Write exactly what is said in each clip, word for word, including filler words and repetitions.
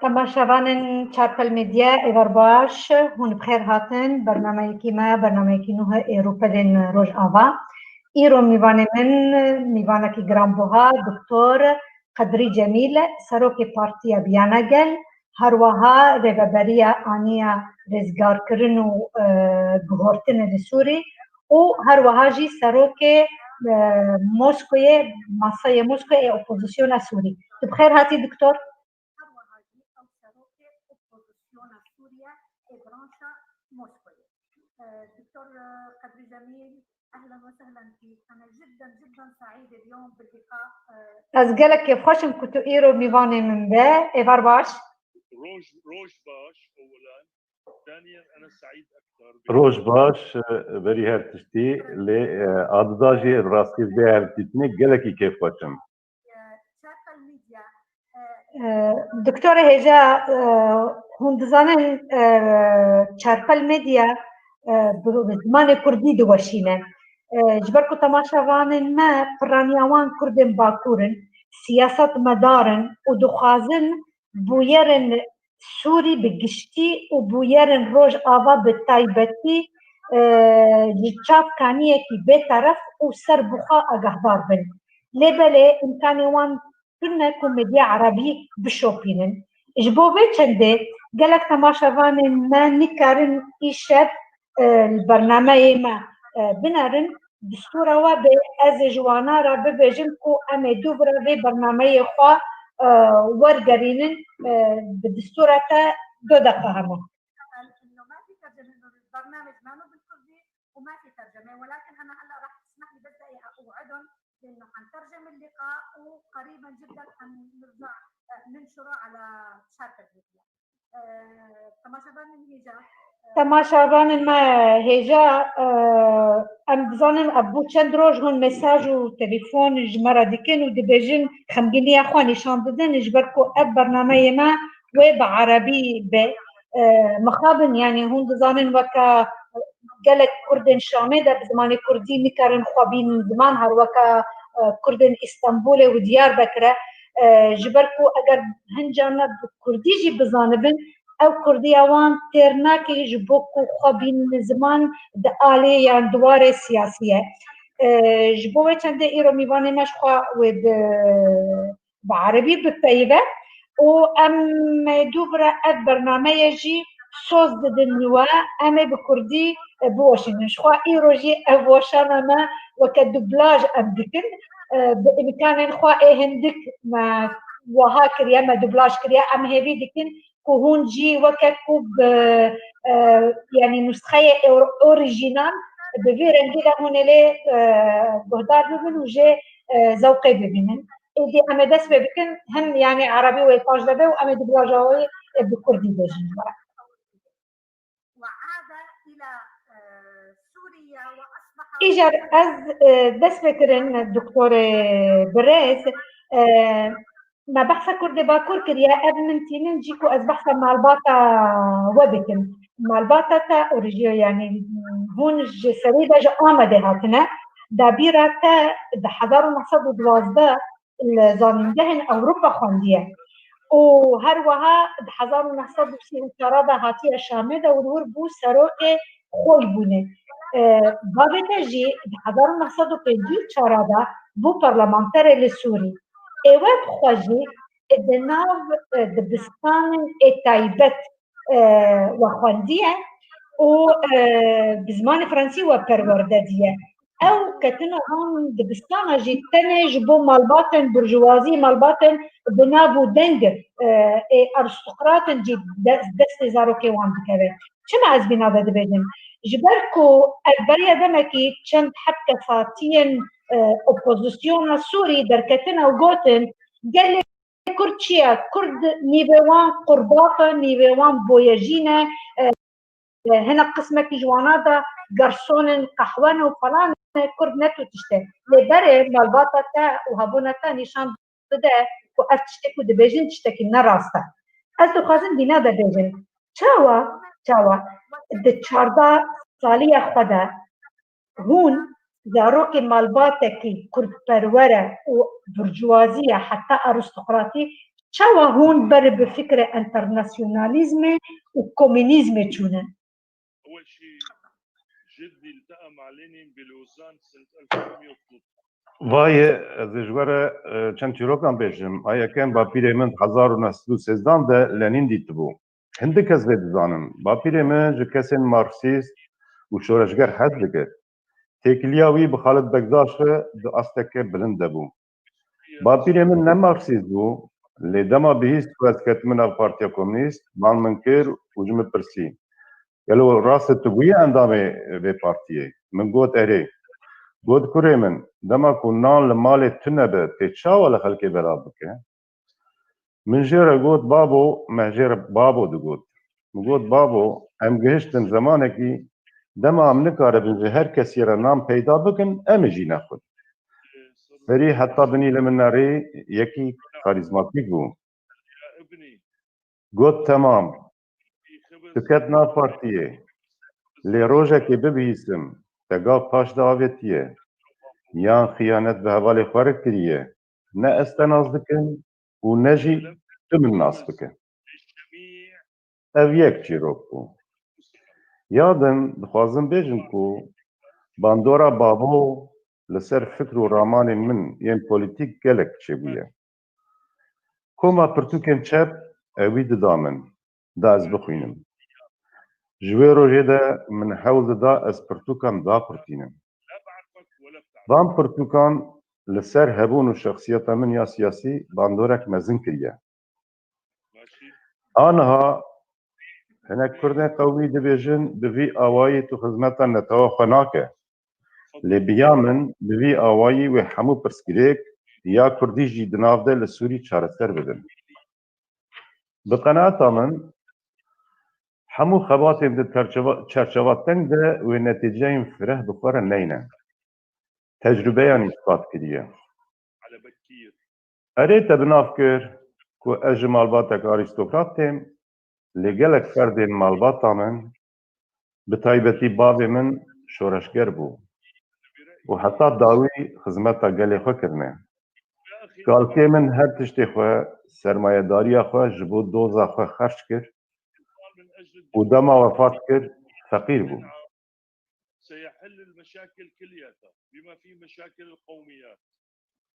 Temaşevanên Çarpel Medya, êvar baş, hûn bi xêr hatin. Bernameyekî me, bernameyekî nû ê Rûpelên Rojava. Îro mîvanê min, mîvanekî giranbuha, Doktor Qedrî Cemîl, Serokê Partiya Biyana Gel, her wiha rêveberiya aniya rêzgarkirin û, e, guhortinê li Sûrî û her wiha jî serokê, e, Moskoyê, masayê Moskoyê ê opozisyona Sûrî. Tu bi xêr hatî, doktor. Her wiha jî ew serokê opozisyona Sûriye ê branşa Moskoyê. E, Doktor Qedrî Cemîl, ehlen ve sehlen fîk. Ene cidden, cidden seîd el-yewm bil-liqa, e, Ez gelek kêfxweş im ku tu îro mîvanê min be. Êvar baş. Roj, roj baş, ewelen. Thaniyen, ene seîd ekter. Roj baş, e, berî her tiştî, lê, e, a dida jî bi rastî vê hevdîtinê gelekî kêfxweş im. E, Çarpel Medya, e, E, Doktorê hêja, e, hûn dizanin, e, Çarpel Medya, e, bi, bi zimanê kurdî diweşîne. E, ji ber ku temaşevanên me piraniya wan kurdên bakur in, siyasetmedar in û dixwazin bûyerên Sûrî bi giştî û bûyerên Rojava bi taybetî, e, ji çavkaniyekî bêteref û serbixwe agahdar bin. Lê belê îmkanê wan tune ku medya erebî bişopînin. Ji bo vê çendê gelek temaşevanên me nikarin îşev, e, li bernameyê me, e, binerin. Distûra we bê, ez ê ji wana re bibêjim ku em ê dû vira vê bernameyê xwe, e, wergerînin, e, bi distûra te du deqa hema. إنه ما في ترجمة، إنه البرنامج مانو بالكردي وما في ترجمة، ولكن أنا هلأ راح تسمح لي بس دقيقة أوعدهم بإنه حنترجم اللقاء وقريبا جدا حنرجع، آه، ننشره على شاركة الميديا. Temaşevanên me hêja, e, em dizanin ev bû çend roj hûn mesaj û telefon ji me re dikin û dibêjin xemgîniya xwe nîşan didin, ji ber ku ev bernameyê me wê bi erebî be. E, mixabin, yanî hûn dizanin weke gelek kurdên Şamê de bi zimanê kurdî nikarin xwe bînin ziman, her weke, e, kurdên Îstanbulê û Diyarbekirê. E, ji ber ku eger hinca me bi kurdî jî bizanibin, ew kurdiya wan têr nake ji bo ku xwe bînin ziman di alê yan di warê siyasî ye. E, ji bo wê çendê îro mîvanê me ji xwe wê bi, bi erebî bipeyive û em dû vira ev bernameye jî soz didin we, em ê bi kurdî, e, biweşînin. Ji xwe îro jî ev weşana me weke dublaj em dikin. E, bi îmkanên xwe ê hindik me wiha kiriye, me dublaj kiriye, em hêvî dikin ku hûn jî weke ku bi, e, yanî nusxeyê or-, orîjînal bi vî rengî de hûn ê lê, e, guhdar bibin û jê, e, zewqê bibînin. Êdî em ê dest pê bikin, him yanî erebî wê paş de be û em ê dublaja wê, e, bi kurdî bêjin ji we re. Îcar ez, e, dest pê kirin, doktorê birêz, e, me behsa Kurdê Bakur kiriye, ev min tînin jî ku ez behsa malbata we bikim. Malbata te orîjî-, yanî hûn ji serî de ji Amedê hatine, dabîra te di hezar û neh sed û duwazdeh li zanîngehên Ewropa xwendiye û her wiha di hezar û neh sed û sî û çar de hatiye Şamê de û li wir bû serokê Xweyîbûnê. E, bavê te jî di hezar û neh sed û pêncî û çar de bû parlamenterê li Sûrî. Ê we bi xwe jî di nav, e, dibistanên ê taybet, e, we xwendiye û, e, bi zimanê fransî we perwerde diye. Ew ketine van dibistana jî tenê ji bo malbatên burjuwazî, malbatên bi nav û deng, e, ê aristokratin jî de-, destê zarokê wan dikeve. Çima ez vîna de dibêjim? Ji ber ku ev beriya demekî çend heb kesatiyên, e, opozisyona Sûrî derketine û gotin, gelê Kurd çi ye? Kurd nîvê wan qurbat e, nîvê wan boyejî ne, e, hinek qismekî ji wana de garson in, qehwe ne û falan e, Kurd ne tu tişt e. Lê berê malbata te û hebûna te nîşan dide ku ev tiştê ku dibêjin tiştekî ne rast e. Ez dixwazim vîna de bêjim. Çawa, çawa di çardeh saliya xwe de hûn zarokê malbatekî kurdperwer e û burjuwazî ye, heta aristokratî, Çawa hûn ber bi fikre enternasyonalîzmê û komînîzmê çûne? أول شيء، جدي التقى مع لينين بلوزان سنة ألف وتسعمية وثلاثة. Vayê, ez ê ji we re e, çend çîrokan bêjim. A yekem, bapîrê min di hezar û neh sed û sêzdeh de Lenîn dîtibû. Hindik kes vê dizanin. Bapîrê min ji kesên marksîst û şoreşger hez dikir. Têkiliya wî bi Xalid Bekdaş re di asteke bilind de bû. Bapîrê min ne marksîst bû, lê dema bihîst ku ez ketime nav Partiya Komînîst, bang min kir û ji min pirsî, "Gelo rast e tu bûyî endamê vê partiyê?" Min got, "Erê." Got, "Kurê min, dema ku nan li malê tune be, tê çawa li xelkê belav bike?" Min jê re got, "Babo, me jê re babo digot." Min got, "Babo, em gihiştin zemanekî, dema em nikaribin ji her kesî re nan peyda bikin, em ê jî nexwin." Serî heta binî li min nerî, yekî karîzmatîk bû. Got, "Temam, tu ket nav partiyê. Lê rojekê bibihîsim, te gav paş de avêtiye, yan xiyanet bi hevalê xwe re kiriye. Ne ez te nas dikim û ne jî tu min nas bike." Ev yek çîrok bû. Ya din dixwazim bêjim ku bandora babo li ser fikr û ramanên min yên polîtîk gelek çêbûye. Koma pirtûkên çep ewî dida min, da ez bixwînim. Ji wê rojê de min hewl dida ez pirtûkan daqurtînim. Van pirtûkan li ser hebûn û şexsiyeta min ya siyasî bandorek mezin kiriye. Aniha hinek kurdên qewî dibêjin, bi vî awayî tu xizmeta netewa xwe nake. Lê bi ya min, bi vî awayî wê hemû pirsgirêk ya kurdî jî di nav de li Sûrî çareser bibin. Bi qenaeta min, hemû xebatên di terçeva- çerçeva teng de wê netîceyên fireh bi xwe re neyne. Tecrûbeyan îspat kiriye. Erê, te bi nav kir ku ez ji malbatek arîstokrat têm, lê gelek ferdên malbata min, bi taybetî bavê min, şoreşger bû û heta dawî xizmeta gelê xwe kirine. Kalkê min her tiştê xwe, sermayedariya xwe ji bo doza xwe xerc kir û dema wefat kir, feqîr bû. سيحل المشاكل كلياتها بما فيه مشاكل القوميات.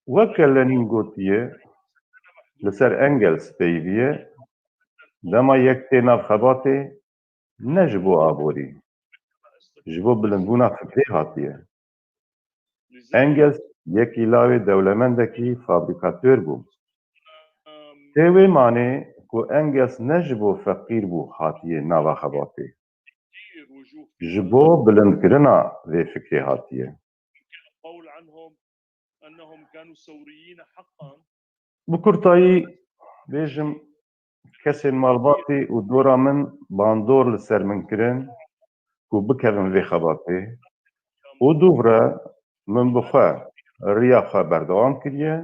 Weke Lenîn gotiye, li ser Engels peyiviye, dema yek tê nav xebatê, ne ji bo aborî, ji bo bilindbûna fikrê hatiye. Engels yekî lawê dewlemendekî fabrîkatör bû. Tê wê manê ku Engels ne ji bo feqîr bû hatiye nava xebatê. Ji bo bilindkirina vê fikrê hatiye. القول عنهم أنهم كانوا ثوريين حقا. Bi kurtayî bêjim, kesên malbatî û dora min bandor li ser min kirin ku bikevim vê xebatê û dûv re min bi xwe riya xwe berdewam kiriye,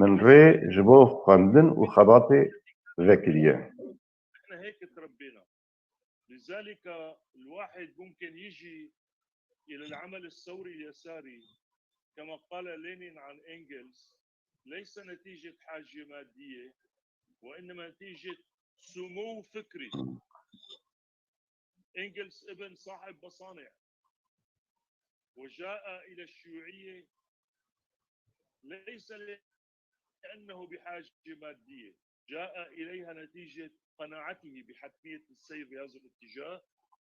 min rê ji bo xwendin û xebatê vekiriye. احنا هيك تربينا. لذلك الواحد ممكن يجي إلى العمل الثوري اليساري، كما قال لينين عن إنجلز، ليس نتيجة حاجة مادية، وإنما نتيجة سمو فكري. إنجلز ابن صاحب مصانع، وجاء إلى الشيوعية ليس لأنه بحاجة مادية، جاء إليها نتيجة قناعته بحتمية السير بهذا الاتجاه،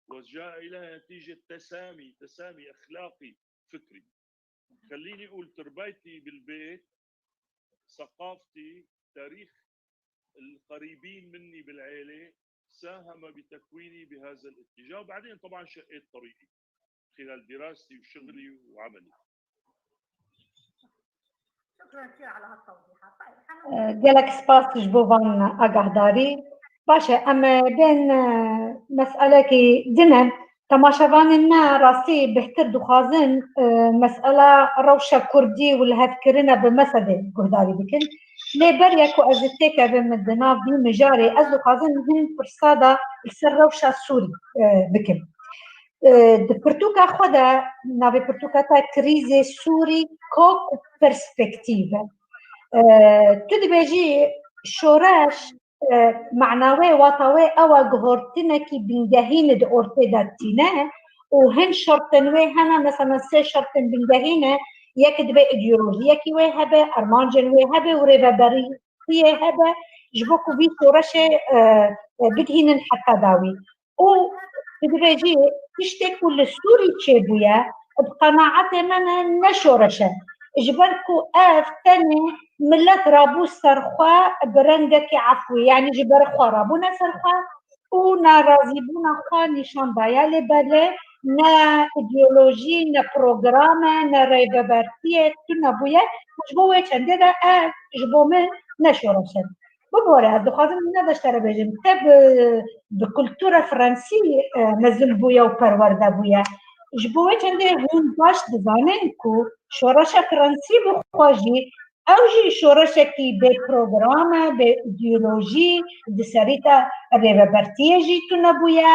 وجاء إليها نتيجة تسامي، تسامي أخلاقي فكري. خليني أقول، تربيتي بالبيت، ثقافتي، تاريخ القريبين مني بالعيلة ساهم بتكويني بهذا الاتجاه. وبعدين طبعا شقيت طريقي خلال دراستي وشغلي وعملي. شكرا كثير على هالتوضيحات. طيب، حنو. Gelek spas ji bo van agahdarî. Baş e, em ê bên, e, meselekî din e. Temaşevanên me rastî bêhtir dixwazin, e, mesela rewşa kurdî û lihevkirine bi mesedê guhdarî bikin. Lê beriya ku ez ê têkevim di nav vî mijarê, ez dixwazim hin pirsa da li ser rewşa Sûrî, e, bikim. E, di pirtûka xwe de, navê pirtûka te Krîzê Sûrî, kok û perspektîf e. E, tu dibêjî, şoreş, e, mana wê, wata wê ew e, guhortinekî bingehîn di ortê de tîne û hin şertên wê hene, mesela sê şertên bingehîn e, yek dibe îdeolojiyekî wê hebe, armancên wê hebe û rêveberiyê hebe, ji bo ku vî şoreşê, e, e, bigihînin heta dawî. Û tu dibêjî, tiştê ku li Sûrî çêbûye, bi qenaetê me ne, ne şoreş e. Ji ber ku ev tenê milet rabû ser xwe bi rengekî efwî, yanî ji ber xwe rabûne ser xwe û narazîbûna xwe nîşan daye, lê belê ne îdeolojî, ne program e, ne rêvebertiyê tune bûye. Ji bo wê çendê de ev ji bo min ne şoreş e. Bibore, ez dixwazim nîne de ji te re bêjim, te bi, bi kultura fransî, e, mezin bûye û perwerde bûye. Ji bo wê çendê hûn baş dizanin ku şoreşa fransî bi xwe jî, ew jî şoreşekî bê program e, bê îdeolojî, di serî te rêvebertiyê jî tune bûye,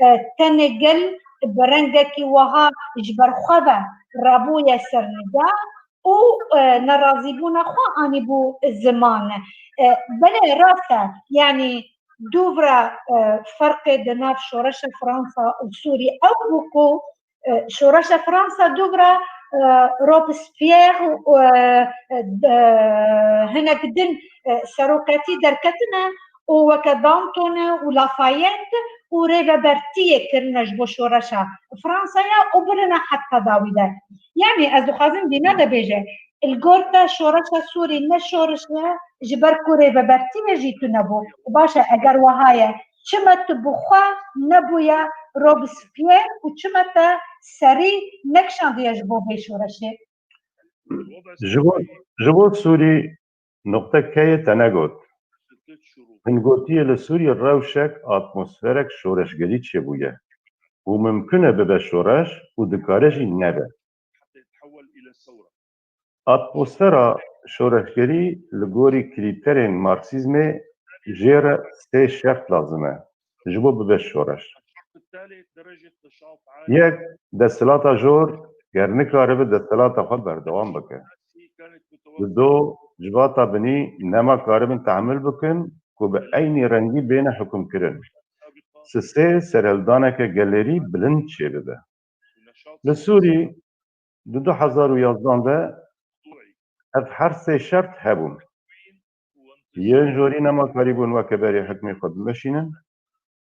e, tenê gel bi rengekî wiha ji ber xwe ve rabûye ser nîga û, e, nerazîbûna xwe anîbû ziman. E, belê rast e, yanî dûvra, e, ferqê di nav şoreşa Fransa û Sûrî ew bû ku, e, şoreşa Fransa dûvra, e, Robespierre û, e, e, hinek din, e, seroketî derketine û weke Danton û Lafayette û rêvebertiyê kirine ji bo şoreşa Fransaya û birine heta dawî de. Yanî ez dixwazim vîna de bêje, li gor te şoreşa Sûrî ne şoreş e, ji ber ku rêvebertiyê jî tune bû. Baş e, eger wiha ye, çima tu bi xwe nebûye Robespierre û çima te serî nekişandiye ji bo vê şoreşê? Ji bo, ji bo Sûrî nuqtekeyê te negot. Hin gotiye li Sûrî rewşek, atmosferek şoreşgerî çêbûye û mimkun e bibe şoreş û dikare jî nebe. Atmosfera şoreşgerî li gorî krîterên Marksîzmê jê re sê şert lazim e ji bo bibe şoreş. Yek, desthilata jor ger nikaribe desthilata xwe berdewam bike. Li do, civata binî nema karibin tehmil bikin ku bi eynî rengî bêne hukimkirin. Sisê serhildaneke gelerî bilind çêbibe. Li Sûrî di du hezar û yazdan de ev her sê şert hebûn. Yên jorî nema karîbûn weke berê hukmê xwe bimeşînin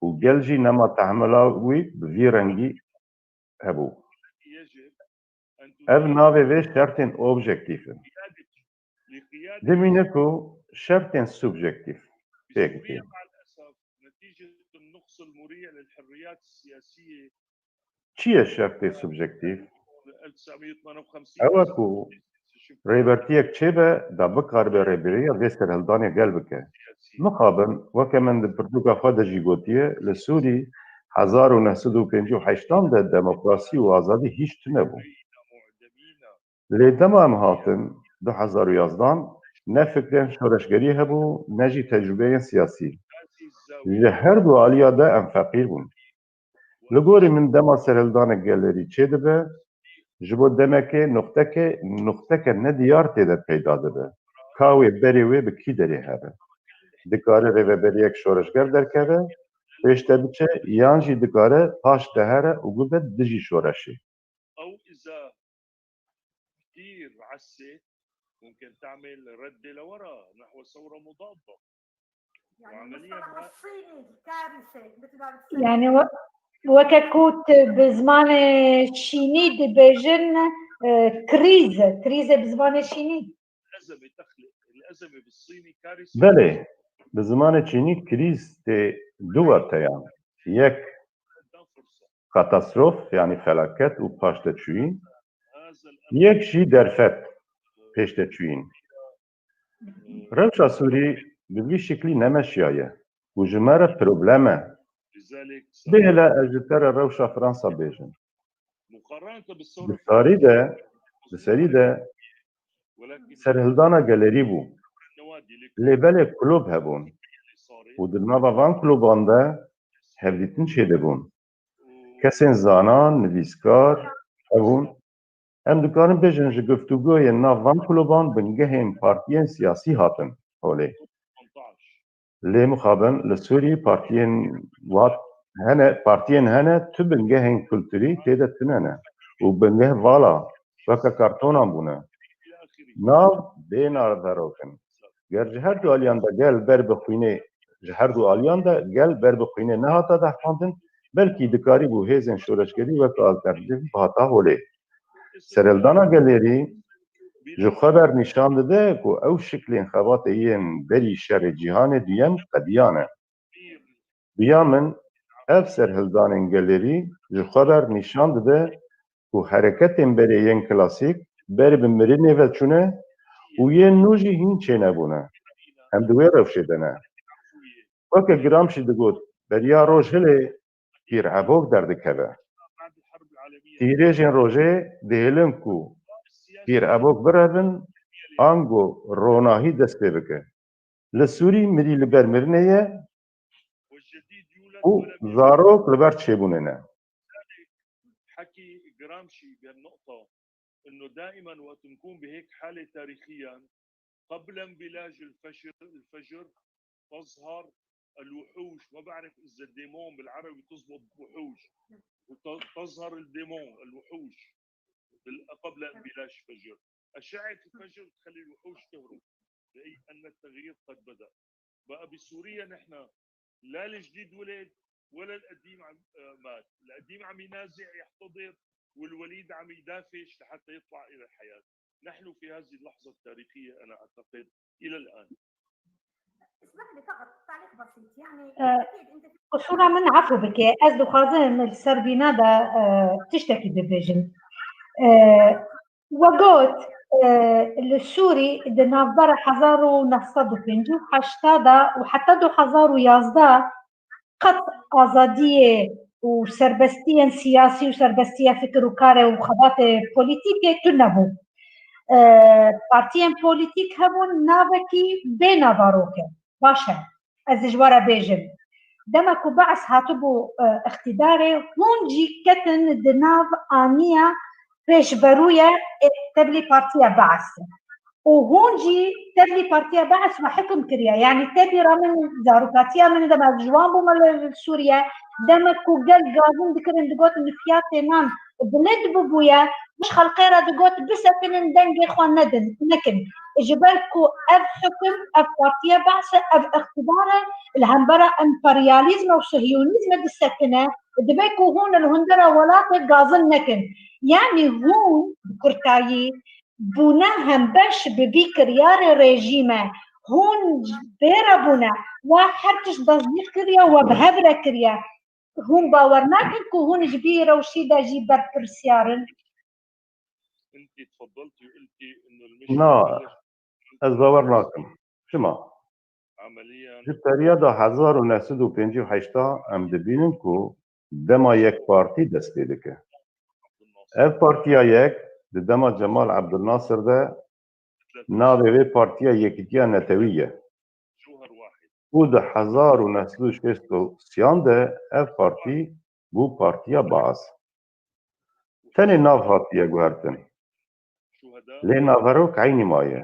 û gel jî nema tehmila wî bi vî rengî hebû. Ev navê vê şertên objektîf in. Dimîne ku şertên subjektîf pêk tê. Çi ye şertê subjektîf? Ew e ku rêbertiyek çêbe da bikaribe rêberiya vê serhildanê gel bike. Mixabin, weke min di pirtûka xwe de jî gotiye, li Sûrî hezar û neh sed û pêncî û heştan de demokrasî û azadî hîç tune bû. Lê dema em hatin, du hezar û yazdan, ne fikrên şoreşgerî hebû, ne jî tecrûbeyên siyasî. Ji her du aliya de em feqîr bûn. Li gorî min dema serhildanek gelerî çêdibe, ji bo demekê nuqteke, nuqteke nediyar tê de peyda dibe. Ka wê berê wê bi kî derê hebe? Dikare rêveberiyek şoreşger derkeve, pêş de biçe, yan jî dikare paş de here û bibe dijî şoreşê. أو إذا كتير عسة ممكن تعمل ردة لورا نحو ثورة مضادة. يعني المصطلح الصيني الكارثة مثل ما بتصير. Yani we- weke ku tu bi zimanê çînî dibêjin, e, krîz, krîzê bi zimanê çînî. Belê, bi zimanê çînî krîz tê du weteyan. Yek katastrof, yanî felaket û paşteçûyîn. Yek jî derfet, pêşteçûyîn. Rewşa Sûrî bi vî şiklî nemeşiyaye û ji me re problem e. Bihêle ez ji te re rewşa Fransa bêjim. Di sarî de, di serî de serhildana gelerî bû. Lê belê klub hebûn û di nava van kluban de hevdîtin çêdibûn. Kesên zanan, nivîskar hebûn. Em dikarin bêjin ji guftûgoyên nav van kluban bingehên partiyên siyasî hatin holê. Lê mixabin li Sûrî partiyên wat hene, partiyên hene tu bingehên kulturî tê de tune ne û bingeh vala weke kartonan bûne. Nav bê naverokin. Ger ji her du aliyan de gel ber bi xwînê, ji her du aliyan de gel ber bi xwînê nehata dehqandin, belkî dikarîbû hêzên şoreşgerî weke alternatîf bihata holê. Serhildana gelêrî ji xwe ber nîşan dide ku ew şiklên xebatê yên berî şerê cîhanê duyem qediyane. Bi ya min, ev serhildanên gelêrî ji xwe ber nîşan dide ku hereketên berê yên klasîk ber bi mirinê ve çûne û yên nû jî hîn çênebûne. Em di wê rewşê de ne. Weke Gramsci digot, beriya roj hilê pîr ebok derdikeve. Tîrêjên rojê dihêlin ku pîr ebok birevin, ango ronahî dest pê bike. Li Sûrî mirî li ber mirinê ye û zarok li ber çêbûnê ne. حكي جرامشي بهالنقطة، إنه دائمًا وقت نكون بهيك حالة تاريخيًا، قبل انبلاج الفجر، الفجر تظهر الوحوش، ما بعرف إذا الديمون بالعربي تزبط وحوش، وت-، تظهر الديمون، الوحوش، بال-، قبل انبلاج الفجر. أشعة الفجر تخلي الوحوش تهرب، لأي أن التغيير قد بدأ. بقى بسوريا نحن لا الجديد ولد ولا القديم عم، آه، مات. القديم عم ينازع يحتضر، والوليد عم يدافش لحتى يطلع إلى الحياة. نحن في هذه اللحظة التاريخية، أنا أعتقد، إلى الآن. Qisûra min efû bike. Ez dixwazim li ser vîna de, e, tiştekî bibêjim. E, we got, e, li Sûrî di navbera hezar û neh sed û pêncî û heşt de û heta du hezar û yazdeh qet azadiyê û serbestiyên siyasî û serbestiya fikir û karê û xebatê polîtîkê tune bû. E, partiyên polîtîk hebûn, navekî bê navarok e. Baş e. Ez ji we re bêjim. Dema ku Be'es hatibû, e, îqtîdarê, hûn jî ketin di nav aniya pêşberûye, e, tevlî partiya Be'es. Û hûn jî tevlî partiya Be'es we hikm kiriye. Yanî te bîra min, zarokatiya min, dema ez ciwan bûme li Sûriye, dema ku gel gazin dikirin, digotin fiyatê nan bilind bibûye, ji xelkê re digot, bisekinin, dengê xwe nedin, nekin. Ji ber ku ev hikm, ev partiya Be'es e, ev îqtîdar e, li hembera emperyalîzme û sihiyonîzme disekine, dibe ku hûn li hundera welatê gazin nekin. Yanî hûn, bi kurtayî, bûne hembeş bi vî kiryarê rejîme. Hûn bê re bûne. We her tişt desdîq kiriye, we bi hev re kiriye. Hûn bawer nakin ku hûn ji vî rewşî de jî berpirsiyar in? انت تفضلتي وقلتي انه المشكله Na, ez bawer nakim. Çima? عمليا Ji periyada hezar û neh sed û pêncî û heşt em dibînin ku dema yekpartî dest pê dike. Ev partiya yek di dema Cemal Ebdulnasir de navê wê Partiya Yekîtiya Netewî ye. جوهر واحد Û di hezar û neh sed û şêst û sêyan de ev partî bû Partiya Baas. Tenê nav hatiye guhertin. شهداء Lê naverok eynî maye.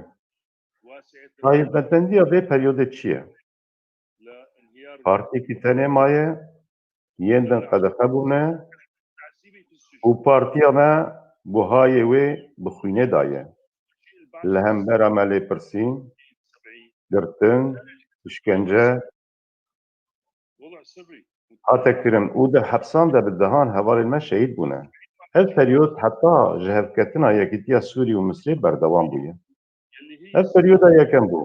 واسعه Taybetmendiya vê periyodê çi ye? لانهيار Partîkî tenê maye, yên din qedexe bûne تعذيبي في السجون û partiya me buhayê wê bi xwînê daye. Li hembera me lêpirsîn, girtin, îşkence وضع سري hate kirin û di hepsan de bi dehan hevalên me şehîd bûne. Ev periyod heta ji hevketina Yekîtiya Sûrî û Misrê berdewam bûye. اللي هي Ev periyoda yekem bû.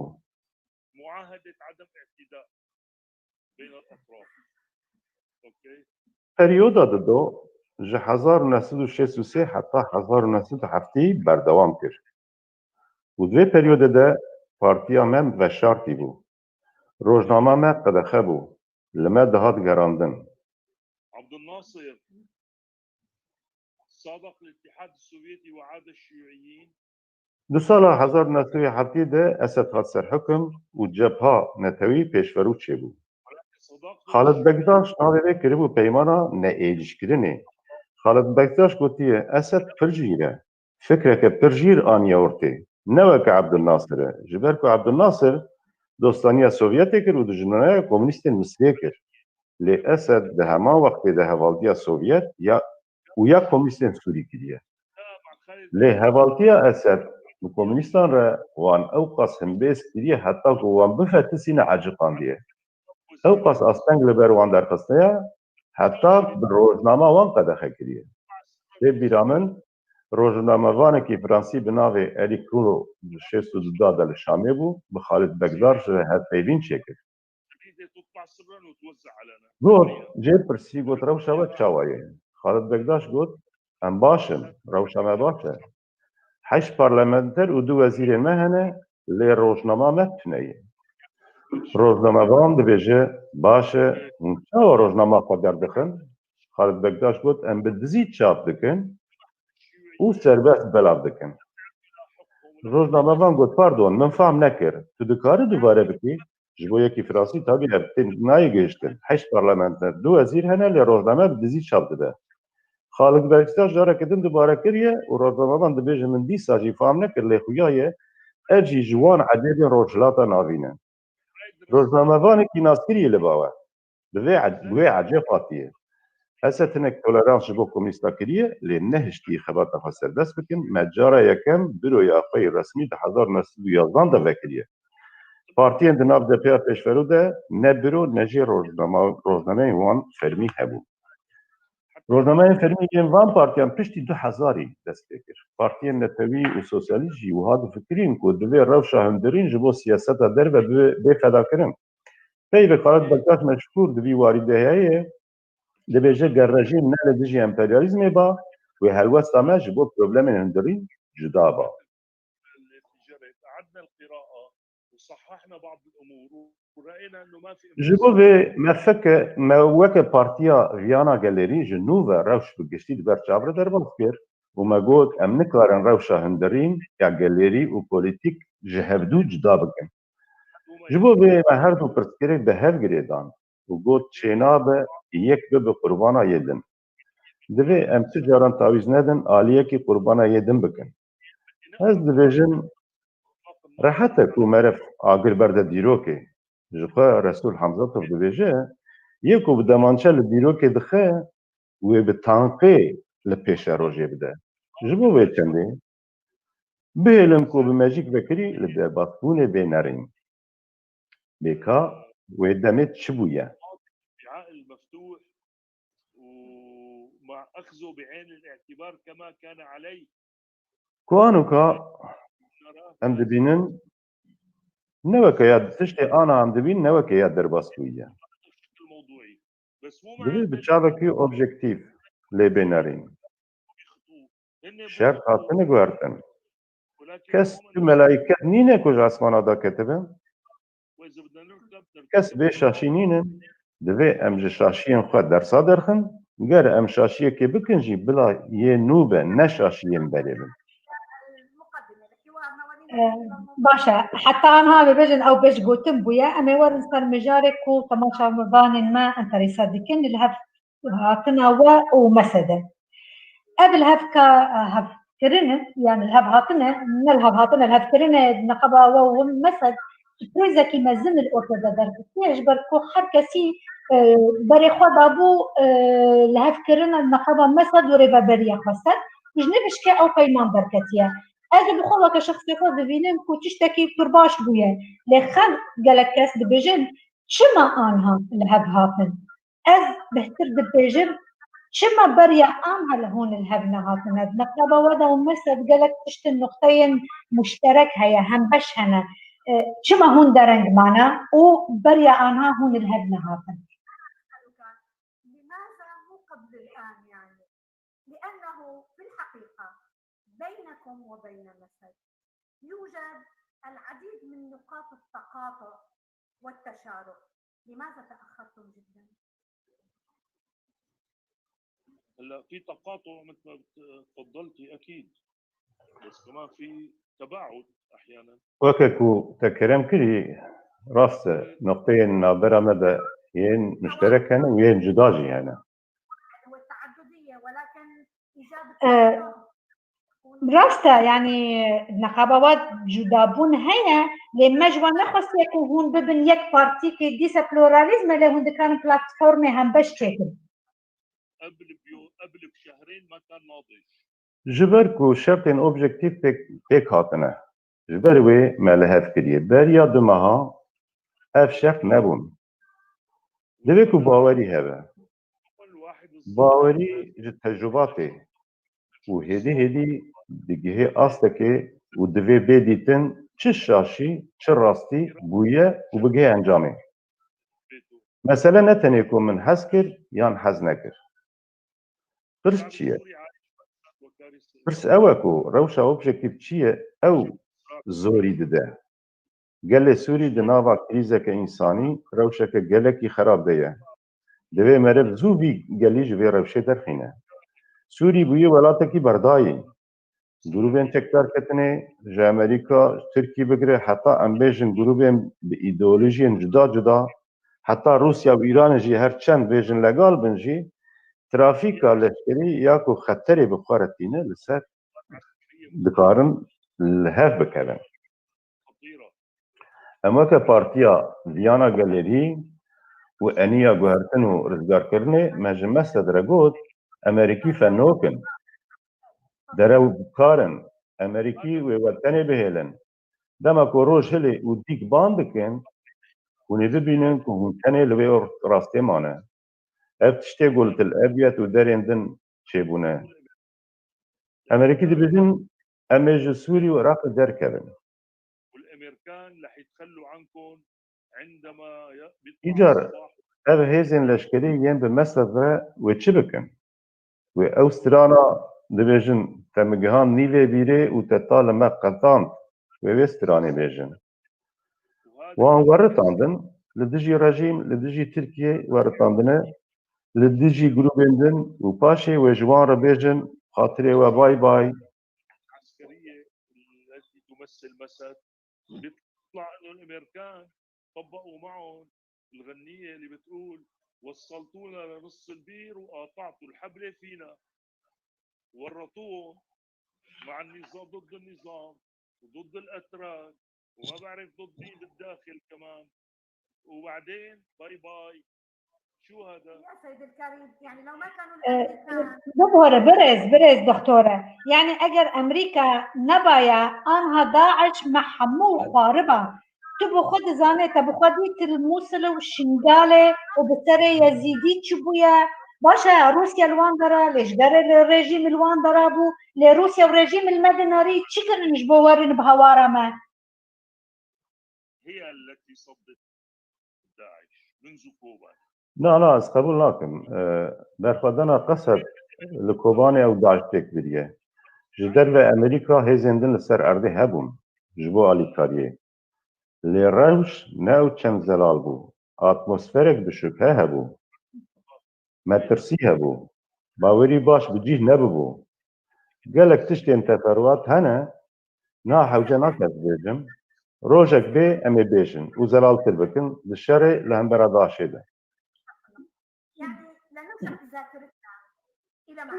معاهده عدم اعتداء بين الاطراف. اوكي Periyoda dido ji hezar û neh sed û şêst û sê heta hezar û neh sed û heftê berdewam kir. Û di vê periyodê de partiya me veşartî bû. Rojnama me qedexe bû. Li me dihat gerandin. عبد الناصر صادق الاتحاد السوفيتي وعاد الشيوعيين Di sala hezar û neh sed û heftê de Esed hat serhukm û Cebha Netewî pêşverû çêbû. Xalid Bektaş navê wê kiribû peymana neêlîşkirinê. Xalid Bektaş gotiye, Esed pir jîr e. Fikreke pir jîr aniye ortê. Ne weke Ebdulnasir e. Ji ber ku Ebdulnasir dostaniya Sovyetê kir û dijminaya komûnîstên Misirê kir. Lê Esed di heman wextê de hevaltiya Sovyet ya û ya komûnîstên Sûrî kiriye. Lê hevaltiya Esed bi komûnîstan re wan ewqas himbêz kiriye heta ku wan bifetisîne eciqandiye. Ewqas asteng li ber wan derxistiye heta bi rojnama wan qedexe kiriye. Tê bîra min rojnamevanekî fransî bi navê Elî Kuro di şêst û du de li Şamê bû, bi Xalid Begdar ji re hevpeyvîn çêkir. Got, jê pirsî, got, rewşa we çawa ye? Xalid Begdaş got, em baş in, rewşa me baş e. Heşt parlamenter û du wezîrên me hene, lê rojnama me tune ye. Rojnamevan dibêje, baş e, hûn çawa rojnama xwe derdixin? Xalid Begdaş got, em bi dizî çap dikin û serbest belav dikin. Rojnamevan got, pardon, min fam nekir. Tu dikarî dubare bikî? Ji bo yekî fransî tabî ev tên nayê gihiştin. Heşt parlamenter, du wezîr hene, lê rojname bi dizî çap dibe. Xalid Begdaş careke din dubare kiriye û rojnamevan dibêje, min dîsa jî fam nekir, lê xuya ye, ev jî ji wan ecêbên Rojhilata Navîn e. Rojnamevanekî naskirî li ba we. Bi vê ec-, bi wê ecêb hatiye. Esed hinek tolerans ji bo komîsta kiriye, lê nehiştiye xebata xwe serbest bikin. Me cara yekem büroya xwe yê resmî di hezar neh sed û yazdan de vekiriye. Partiyên di nav D P ya pêşverû de ne biro ne jî rojnama-, rojnameyên wan fermî hebûn. Rojnameyên fermî yên van partiyan piştî du hezarî dest pê kir. Partiyên netewî û sosyalîst jî wiha difikirîn ku divê rewşa hundirîn ji bo siyaseta derve bibe bê fedakirin. Peyvek Xalid Bektaş meşhûr di vî warî de heye, dibêje, ger rejîm ne li dijî emperyalîzmê ba, wê helwesta me ji bo problemên hundirîn cuda ba. Ji bo vê me fike, me weke Partiya Viyana Gelêrî ji nû ve rewş bi giştî di ber çav re derbas kir û me got, em nikarin rewşa hundirîn ya gelêrî û polîtîk ji hevdû cuda bikin. Ji bo vê me her du pirsgirêk bi hev girêdan û got, çênabe yek bibe qurbana yê din. Divê em tu caran tawîz nedin aliyekî qurbana yê din bikin. Ez dibêjim, rehet e ku meriv agir berde dîrokê. Ji xwe Resûl Hamzatov dibêje, yê ku bi demançe li dîrokê dixe, wê bi tanqê li pêşerojê bide. Ji bo vê çendê, bihêlin ku bi mejîk vekirî li derbasbûnê bê nerîn. Bêka wê demê çi bûye? Ku anoka em dibînin, ne weke ya tiştê ana em dibînin, ne weke ya derbasbûyî ye. Divê bi çavekî objektîf lê bê nerîn. Şert hatine guhertin. Kes tu melayket nîne ku ji esmana daketibe? Kes bê şaşî nînin. Divê em ji şaşiyên xwe dersa derxin. Ger em şaşiyekê bikin jî bila yê nû be, ne şaşiyên berê bin. Ee, Baş e. Heta anha bibêjin ew pêş gotin bûye. Em ê werin ser mijarê ku temaşevanên me enteresa dikin. Li hev hatina we û Mesede. Ev li hev ka hevkirin e, yani li hev hatine, ne li hev hatine, li hevkirin e, neqeba we û Mesed ji krîzekî mezin li ortê de derketiye, ji ber ku her kesî, e, berê xwe dabû, e, li hevkirina neqeba Mesed û rêveberiya xwe ser, û ji nivişkê ew peyman derketiye. Ez li xwe weke şexsê xwe dibînim ku tiştekî pir baş bûye, lê xelk, gelek kes dibêjin, çima anha li hev hatin? Ez bêhtir dibêjim, çima beriya anha li hûn li hev nehatine? Di mekteba we de û Mesed gelek tiştin, nuqteyên muşterek heye, hembeş hene. E, çima hûn dereng mane û beriya anha hûn li hev nehatin? لماذا مو قبل الآن يعني؟ لأنه في الحقيقة بينكم وبين مسد يوجد العديد من نقاط التقاطع والتشارك. لماذا تأخرتم جدا؟ هلا في تقاطع مثل ما بت- تفضلتي اكيد، بس كمان في تباعد احيانا. Weke ku te kerem kirî, rast e, noqteyên navbera me de yên muşterek hene û yên cuda jî hene. والتعددية، ولكن إجابة Ee, السؤال Rast e, yanî neqaba wa cudabûn heye, lê me ji wan nexwestiye ku hûn bibin yek partîkê dîsa pluralîzm e, lê hûn dikarin platformê hembeş çêkin. قبل بيو قبل بشهرين ما كان ناضج. Ji ber ku şertên objektîf pêk, pêk hatine. Ji ber wê me li hev kiriye. Beriya du meha ev şert nebûn. Divê ku bawerî hebe. Bawerî ji tecrûbatê û hêdî hêdî digihê astekê û divê bê dîtin çi şaşî, çi rastî bûye û bigihê encamê. Mesele ne tenê ku min hez kir yan hez nekir. Pirs çi ye? Pirs ew e ku rewşa objektîf çi ye ew zorî dide. Gelê Sûrî di nava krîzeke însanî, rewşeke gelekî xerab de ye. Divê meriv zû vî gelî ji vê rewşê derxîne. Sûrî bûye welatekî berdayî. Grûbên çekdarketinê ji Amerîka, ji Tirkî bigire heta em bêjin grûbên bi îdeolojiyên cuda cuda, heta Rûsya û Îranê jî her çend bêjin legal bin jî, trafîka leşkerî ya ku xeterê bi xwe re tîne li ser dikarin li hev bikevin. Em weke Partiya Viyana Gelerî û Eniya Guhertin û Rizgarkirinê me ji Mesed re got, Emerîkî fenog in. Derewkar in. Emerîkî wê wetenê bihêlin. Dema ku roj hilê û dîk ban dikin, hûn ê bibînin ku hûn tenê li wê rastê mane. Ev tiştê ku li Til Ebyed û derên din çêbûne. Emerîkî dibêjin, em ê ji Sûrî û Iraqê derkevin. والامريكان رح يتخلوا عنكم عندما ي- بيطلع Îcar الصباح. Ev hêzên leşkerî yên bi Mesed re wê çi bikin? Wê ew strana dibêjin, te min gihand nîvê bîrê û te ta li me qetand. Wê wê stranê bêjin. Wan weritandin, li dijî rejîm, li dijî Tirkiyê weritandine, li dijî grûbên din û paşê wê ji wan re bêjin, xatirê we bay bay. العسكرية التي تمثل مسد، بيطلع انه الامريكان طبقوا معهم الغنية اللي بتقول: وصلتونا لنص البير وقاطعتوا الحبل فينا، ورطوهم مع النظام، ضد النظام وضد الاتراك وما بعرف ضد مين بالداخل كمان، وبعدين باي باي. شو هذا؟ Bibore, birêz, birêz doxtore. Yanî eger Emerîka nebaya, anha DAIŞ me hemû xwariba. Tu bi xwe dizanê, te bi xwe dît li Mûsil û Şingalê û bi serê Yezîdî çi bûye? Baş e, Rûsya li wan dera, lêşgerê li rejîm li wan dera bû, lê Rûsya û rejîm li me dinarî çi kirin ji bo werin bi hewara me? هي التي صدت داعش منذ كوباني. Na, na, ez qebûl nakim. E, berxwedana Qesed li Kobanê ew DAIŞ pêk biriye. Ji derve Amerîka hêzên din li ser erdê hebûn ji bo alîkariyê. Lê rewş ne ew çend zelal bû. Atmosferek bi şubhe hebû. Metirsî hebû. Bawerî baş bi cih nebibû. Gelek tiştên teferuat hene, na hewce nake ez bêjim. Rojek bê em ê bêjin û zelaltir bikin di şerê li hembera DAIŞê de.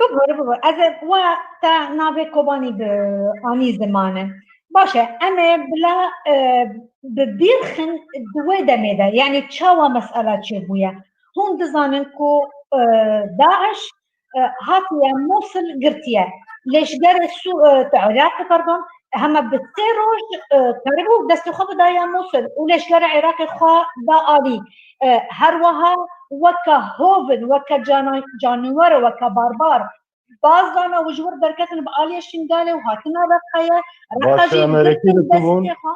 Bibore, bibore. Ez ê we te navê Kobanî bi anî ziman e. Baş e, em ê bila, e, bi bîr xin di wê demê de, yanî çawa mesela çêbûye. Hûn dizanin ku, e, DAIŞ, e, hatiye Mûsil girtiye. Lêşgerê Sû-, e, Iraqê, pardon, hema bi sê roj, e, karibû destê xwe bidaye Mûsil û lêşgera Iraqê xwe da alî. E, her wiha weke hovin, weke cana-, caniwer, weke barbar baz dane û ji wir derketin bi aliyê Şingalê û hatine Reqeyê. Reqa Baş jî Amerîkî girtin li ku bûn? Destê xwe.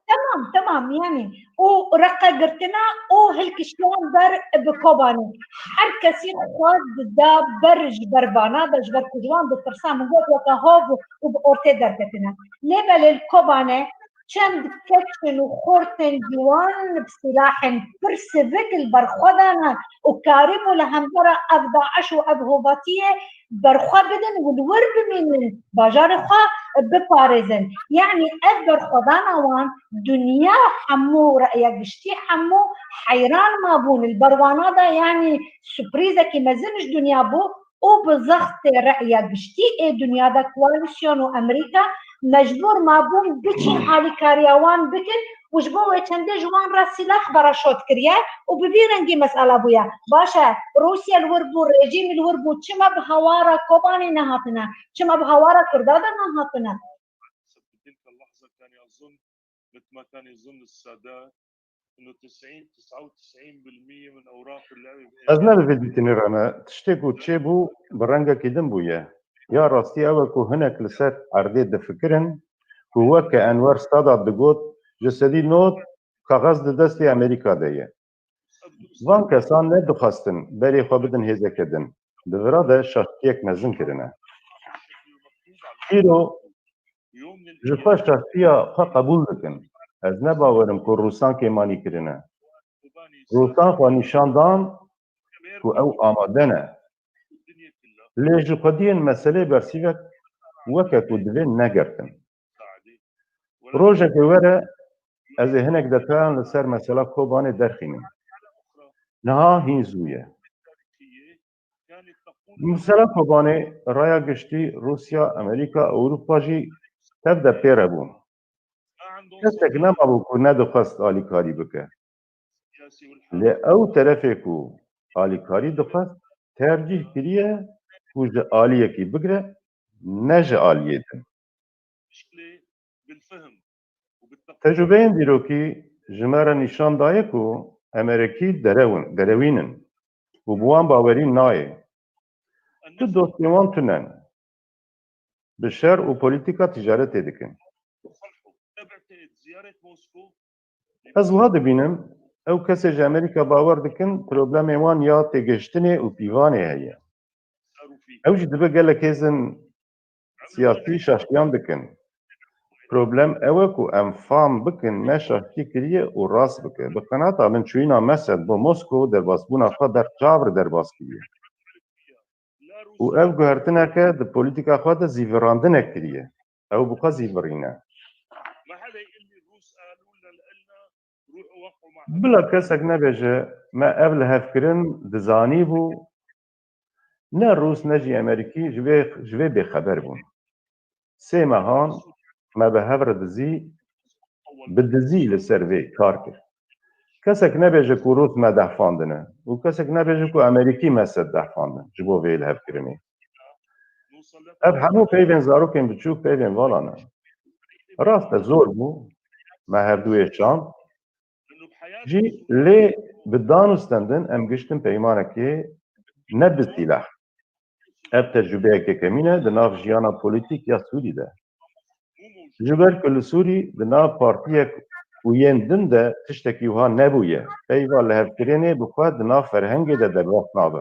Temam, temam, yanî û Reqe girtina û hilkiştiyan ber bi Kobanê. Her kesî xwe dida ber ji ber vana de, ji ber ku ji wan ditirsa, min got weke hov û bi ortê derketine. Lê belê li Kobanê çend keçin û xortên ciwan bi silahên pir sivik li ber xwe dane û karîbû li hembera ev DAIŞ û ev hovatiyê berxwe bidin û li wir bimînin, bajarê xwe biparêzin. Yanî ev berxwedana wan dinya hemû, reya giştî hemû heyran mabûn. Li ber wana de yanî surprîzekî mezin ji dinya bû. û bi zextê re'ya giştî ê dinya de koalîsyon û Amerîka mecbûr mabûn biçin alîkariya wan bikin û ji bo wê çendê ji wan re sîlah bereşot kiriye û bi vî rengî mesela bûye. Baş e, Rûsya li wir bû, rejîm li wir bû, çima bi hawara Kobanê nehatine? Çima bi hawara Kurda de nehatine? حسب تلك اللحظة كان يظن، مثل ما كان يظن السادات، إنه تسعين، تسعة وتسعين بالمية من أوراق اللعبة بإيديه. Ez ne li vê dîtinê re me. Tiştê ku çêbû, bi rengekî din bûye. Ya rastî ew e ku hinek li ser erdê difikirin ku weke Enwer Sadat digot, ji sedî nod kaxez di destê Amerîka de ye. Van kesan nedixwestin berê xwe bidin hêzeke din. Di vira de şaştiyek mezin kirine. Îro ji xwe şaştiya xwe qebûl dikin. Ez ne bawer im ku Rûsan kêmanî kirine. Rûsan xwe nîşan dan ku ew amade ne. Lê ji xwediyên meselê bersîvek weke ku divê negirtin. Rojekê were ez ê hinek detayan li ser mesela Kobanê derxînim. Niha hîn zû ye. Mesela Kobanê raya giştî Rûsya, Amerîka, Ewropa jî tev de pê re bûn. Kesek nemabû ku nedixwest alîkarî bike. Lê ew terefê ku alîkarî dixwest, tercîh kiriye ku ji aliyekî bigre, ne ji aliyê din. Tecrûbeyên dîrokî ji me re nîşan daye ku Amerîkî derewin, derewîn in û bi wan bawerî nayê. Tu dostên wan tune ne. Bi şer û polîtîka ticaretê dikin. Ez wiha dibînim, ew kesê ji Amerîka bawer dikin, problemê wan ya têgihiştinê û pîvanê heye. Ew jî dibe gelek hêzên siyasî şaştiyan dikin. Problem ew e ku em fam bikin me şaştî kiriye û rast bike. Bi qenata min çûyîna Mesed bo Moskow derbasbûna xwe ber çav re derbas kiriye. Û ev guhertineke di polîtîka xwe de zîvirandinek kiriye. Ew bi xwe zîvirîne. Bila kesek nebêje, me ev lihevkirin dizanîbû, ne Rûs ne jî Amerîkî ji vê, ji vê bêxeber bûn. Sê mehan me bi hev re dizî, bi dizî li ser vê kar kir. Kesek nebêje ku Rûs me dehfandine û kesek nebêje ku Amerîkî Mesed dehfandin ji bo vê lihevkirinê. Ev hemû peyvên zarokên biçûk, peyvên vala ne. Rast e, zor bû, me hevdûyê şand. Jî lê bi dan û stendin em giştin peymanekê ne bi sîleh. Ev tecrûbeyek yekemîn e di nav jiyana polîtîk ya Sûrî de. Ji ber ku li Sûrî di nav partiyek û yên din de tiştekî wiha nebûye. Peyva lihevkirinê bi xwe di nav ferhengê de derbas nabe.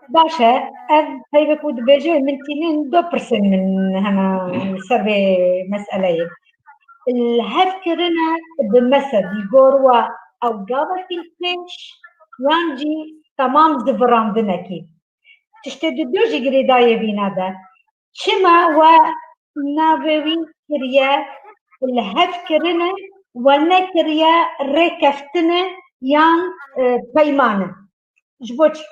Baş e, ev peyvek û dibêje min tînin du pirsên min hene li ser vê meseleyê. Lihevkirine bi Mesed li gor we ew gavekî li pêş yan jî temam zivirandinekî? Tiştê di du jî girêdayî vîna de. Çima we navê wî kiriye lihevkirine, we nekiriye rêkeftine yan, e, peymane? Ji bo çi?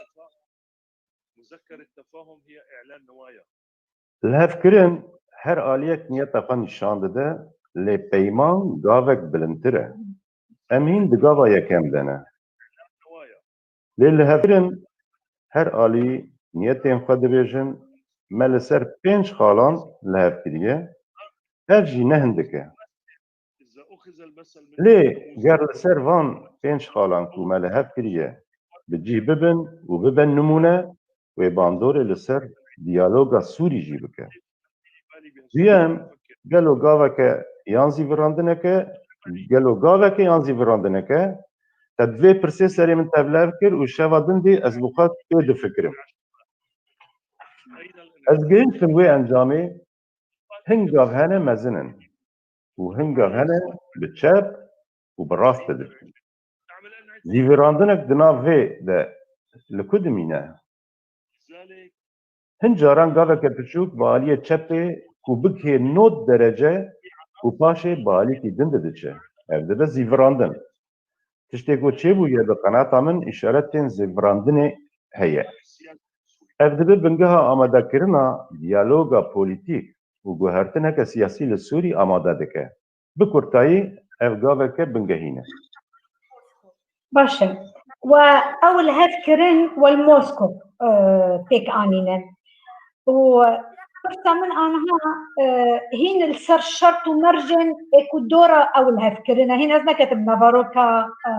Lihevkirin her aliyek niyeta xwe nîşan dide, lê peyman gavek bilindtir e. Em hîn di gava yekem de ne. Lê lihevkirin her alî niyetên xwe dibêjin, me li ser pênc xalan lihev kiriye, ev jî ne hindik e. Lê ger li ser van pênc xalan ku me lihev kiriye bi cih bibin û bibin nimûne, wê bandorê li ser diyaloga Sûrî jî bike. Duyem, gelo gaveke yan zîvirandineke, gelo gaveke yan zîvirandineke, te di vê pirsê serê min tevlihev kir û şeva din dî ez bi xwe pê difikirim. Ez gihiştim wê encamê, hin gav hene mezin in û hin gav hene bi çep û bi rast de dikin. Zîvirandinek di nav vê de li ku dimîne? Hin caran gaveke piçûk bi aliyê çepê ku bigihê nod derece û paşê bi alîkî din de diçe. Ev dibe zîvirandin. Tiştê ku çêbûye bi qenata min îşaretên zîvirandinê heye. Ev dibe bingeha amadekirina diyaloga polîtîk û guhertineke siyasî li Sûrî amade dike. Bi kurtayî, ev gaveke bingehîn e. Baş e. We ew li hev kirin we li Moskow, e, pêk anîne. Û pirsa min aniha, e, hîn li ser şert û mercên ê ku dora ew li hev kirine. Hîn ez neketim nevaroka, e,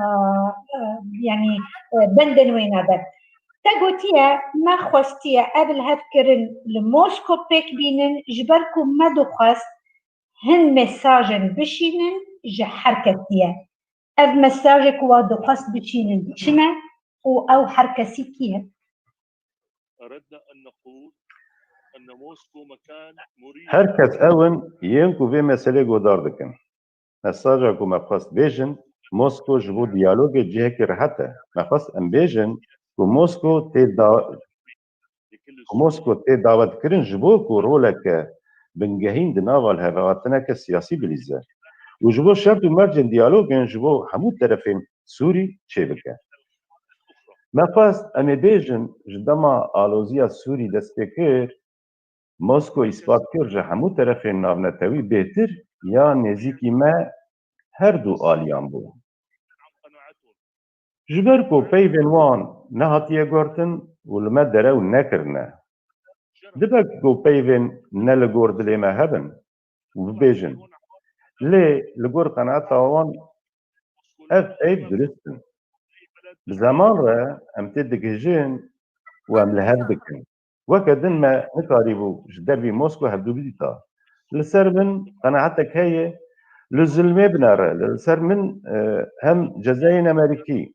e, yanî, e, bendên wêne de. Te gotiye, me xwestiye ev li hev kirin li Moskow pêk bînin, ji ber ku me dixwest hin mesajên bişînin ji her kesî ye. Ev mesajê ku wa dixwest bişînin çi ne û ew her kesî kî ye? أردنا أن نقول أن موسكو مكان مريب Her kes ew in yên ku vê meselê godar dikin. Mesaja ku me xwest bêjin, Mosko ji bo diyalogê cihekî rehet e. Me xwest em bêjin ku Mosko tê da ku Mosko tê dawetkirin ji bo ku roleke bingehîn di nava lihevhatineke siyasî bilîze û ji bo şert û mercên diyalogên ji bo hemû terefên Sûrî çêbike. Me xwest em ê bêjin, ji dema aloziya Sûrî dest pê kir, Mosko îspat kir ji hemû terefên navnetewî bêhtir ya nêzîkî me her du aliyan bû. Ji ber ku peyvên wan nehatiye guhertin û li me derew nekirine. Dibe ku peyvên ne li gor dilê me hebin û bibêjin. Lê li gor qenaeta wan ev peyv durist in. Bi zeman re em tê digihîjin û em li hev dikin. Weke din me nikarîbû ji dervî Mosko hevdu bidîta. Li ser min qenaetek heye, li zilmê binere, li ser min, e, hem cezayên Amerîkî,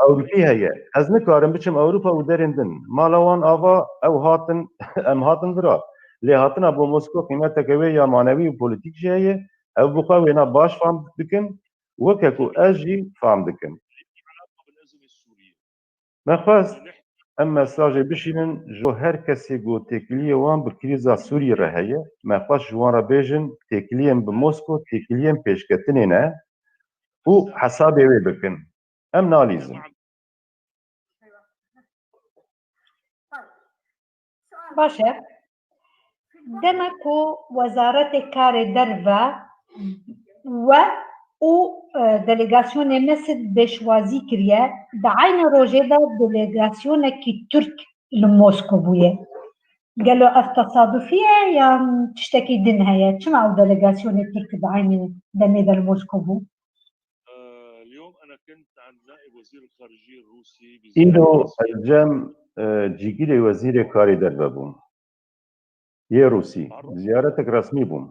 Ewropî heye. Ez nikarim biçim Ewropa û derên din. Mala wan ava, ew hatin, em hatin vira. Lê hatina bo Mosko qîmeteke wê ya manewî û polîtîk jî heye. Ew bi xwe wêna baş fam dikin, weke ku ez jî fam dikim. Me xwest em mesajê bişînin ji bo her kesê ku têkiliyê wan bi krîza Sûriyê re heye. Me xwest ji wan re bêjin, têkiliyên bi Mosko têkiliyên pêşketinê ne û hesabê wê bikin. Em nalîzin. Baş e. Dema ku Wezaretê Karê Derve we û, e, delegasyonê Mesir pêşwazî kiriye, di eynî rojê de delegasyonekî Tirk li Mosko bûye. Gelo ev tesadufî ye yan tiştekî din heye? Çima ew delegasyonê Tirk di eynî demê de li Mosko bû? اليوم أنا كنت عند نائب وزير الخارجية الروسي Îro بزيارة ez cem, e, cîgirê Wezîrê Karê Derve bûm. Yê Rûsî. Ziyaretek resmî bûm.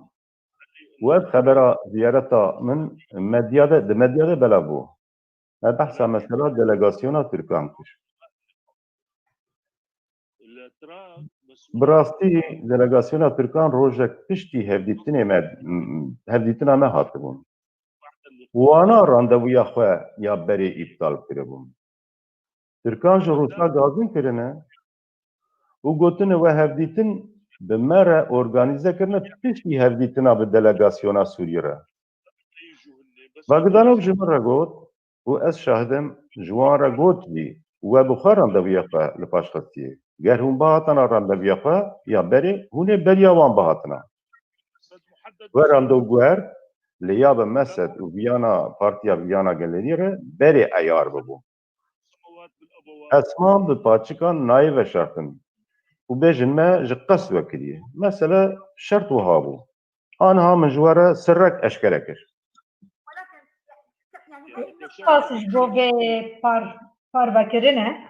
Û ev xebera ziyareta min medya de, di medya de belav bû. Me behsa mesela delegasyona Tirkan kir. Bi rastî delegasyona Tirkan rojek piştî hevdîtinê me, hevdîtina me hatibûn. Wana randevuya xwe ya berê îptal kiribûn. Tirkan ji Rûsa gazin kirine û gotine we hevdîtin bi me re organîze kirine piştî hevdîtina bi delegasyona Sûrî re. Bogdanov ji min re got û ez şahid im, ji wan re got jî, we bi xwe randevuya xwe li paş xistiyê. Ger hûn bihatana randevuya xwe ya berê, hûn ê beriya wan bihatina. We randew guhert, lê ya bi Mesed û viyana Partiya Viyana Gelerî re berê eyar bibû. Esman bi paçikan nayê veşartin û bêjin me ji qest we kiriye. Mesele şert wiha bû. Aniha min ji we re sirrek eşkere kir. Spas ji bo vê par, parvekirinê.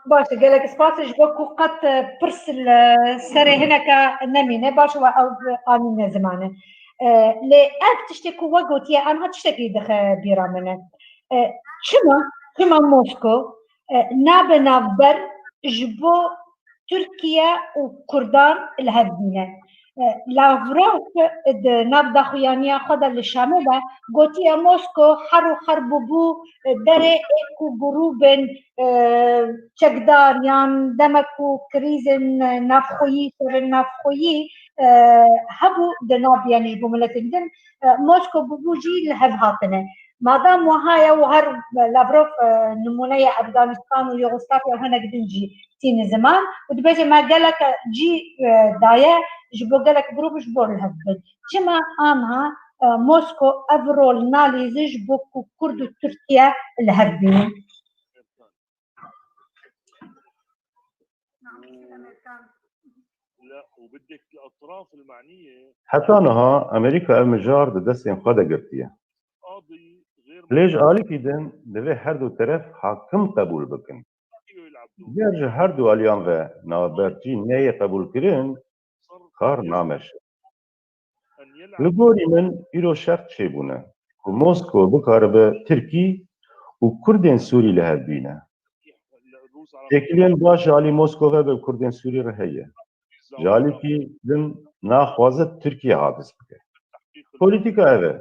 Baş e, gelek spas ji bo ku qet, e, pirs li serê hineke nemîne. Baş e, we ew anîne zimanê. E, lê ev tiştê ku we gotiye, aniha tiştekî dixe bîra min e. E, çima, çima Mosko, e, nabe navber ji bo Tirkiye û Kurdan li hev bîne? E, Lavrov di nav daxuyaniya xwe de li Şamê de gotiye, Mosko her û her bûbû, e, berê ê ku grûbên, e, çekdar yan demek ku krîzên, e, navxweyî, şerên navxweyî, e, hebû di nav, yanî ji bo miletên din, e, Mosko bûbû jî li hev hatine. Madem wiha ye û her Lavrov, e, nimûneya Efganistan û Yugoslavya û hinek din jî tîne ziman û dibêje me gelek cî, e, daye ji bo gelek grûp ji bo li hev bin. Çima aniha, e, Mosko ev rol nalîze ji bo ku Kurd û Tirkiye li hev bînin? Heta niha Amerîka ev mijar di destên xwe de girtiye. Lê ji alîkî din divê her du teref hakim qebûl bikin. Ger ji her du aliyan ve navbertî neyê qebûlkirin, kar nameşe. Li gorî min îro şert çêbûne ku Mosko bikaribe Tirkî û Kurdên Sûrî li hev bîne. Têkiliyên baş ji alî Mosko ve bi Kurdên Sûrî re heye. Ji alîkî din naxwaze Tirkiye havis bike. Polîtîka ev e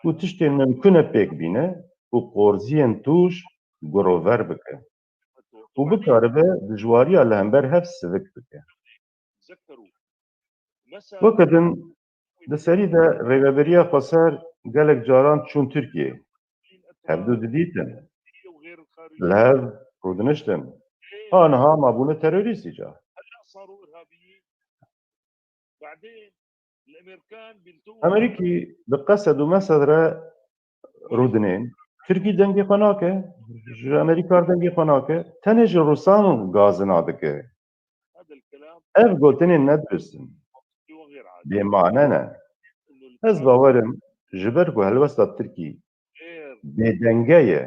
ku tiştên mimkun e pêk bîne û qorziyên tûj girover bike û bikaribe dijwariya li hember hev sivik bike. Weke din di serî de Rêveberiya Xweser gelek caran çûn Tirkiyeyê. Hevdu didîtin. Li hev rûdiniştin. Aniha mabûne terorîst îcar. Amerîkî bi qesed û mesed re rûdinên. Tirkî dengê xwe nake. Ji Amerîka re dengê xwe nake. Tenê ji Rûsan gazina dike. Ev gotinên ne dirust in. Bêmane ne. Ez bawer im ji ber ku helwesta Tirkî bêdenge ye,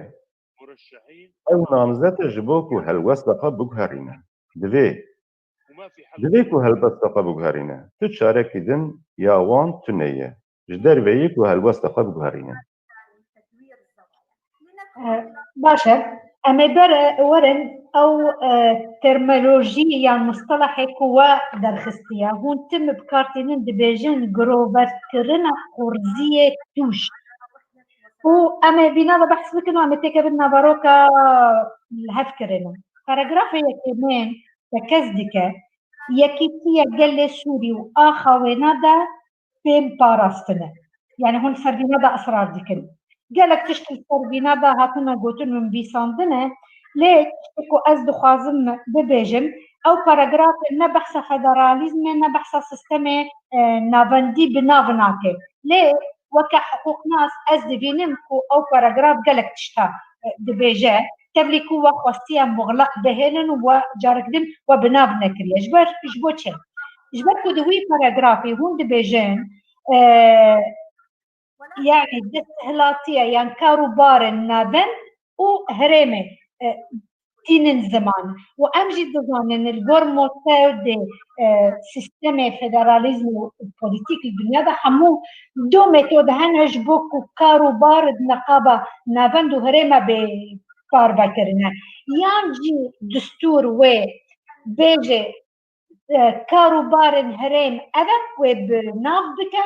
ew namzet e ji bo ku helwesta xwe biguherîne. Divê, divê ku helwesta xwe biguherîne. Tu çarekî din ya wan tune ye. Ji derveyî ku helwesta xwe biguherîne. E, baş e. Em ê ber, e, werin ew, e, terminolojî yan mustelahê ku we derxistiye. Hûn tim bi kar tînin dibêjin giroverkirina qorziyê tûj. Û em ê vîna de behs bikin û em ê têkevin naveroka li hev kirine. Paragrafê yekemê tekez dike, yekîtiya gelê Sûrî û axa wêna de bên parastine. Yani hûn ser vîna de israr dikin. Gelek tişt li ser vîna de hatine gotin û nivîsandine, lê tiştê ku ez dixwazim bibêjim, ew paragrafê ne behsa federalîzmê, ne behsa sistemê, e, navendî bi nav nake. Lê weke hiqûqnas ez dibînim ku ew paragraf gelek tişta, e, dibêje. Tevlî ku we xwestiye muxleq bihêlin û we carek din we bi nav nekiriye. Ji ber, ji bo çi? Ji ber ku di wî paragrafê hûn dibêjin, e, yani desthilatiye yan kar û barên navend û herêmê, e, tînin ziman. Û em jî dizanin li gor motodê, e, sîstemê federalîzmê û polîtîk li dinya de hemû du metod hene ji bo ku kar û bar di neqaba navend û herême bê parve kirine. Yan jî distûr wê bêje, e, kar û barên herêm ev e wê bi nav bike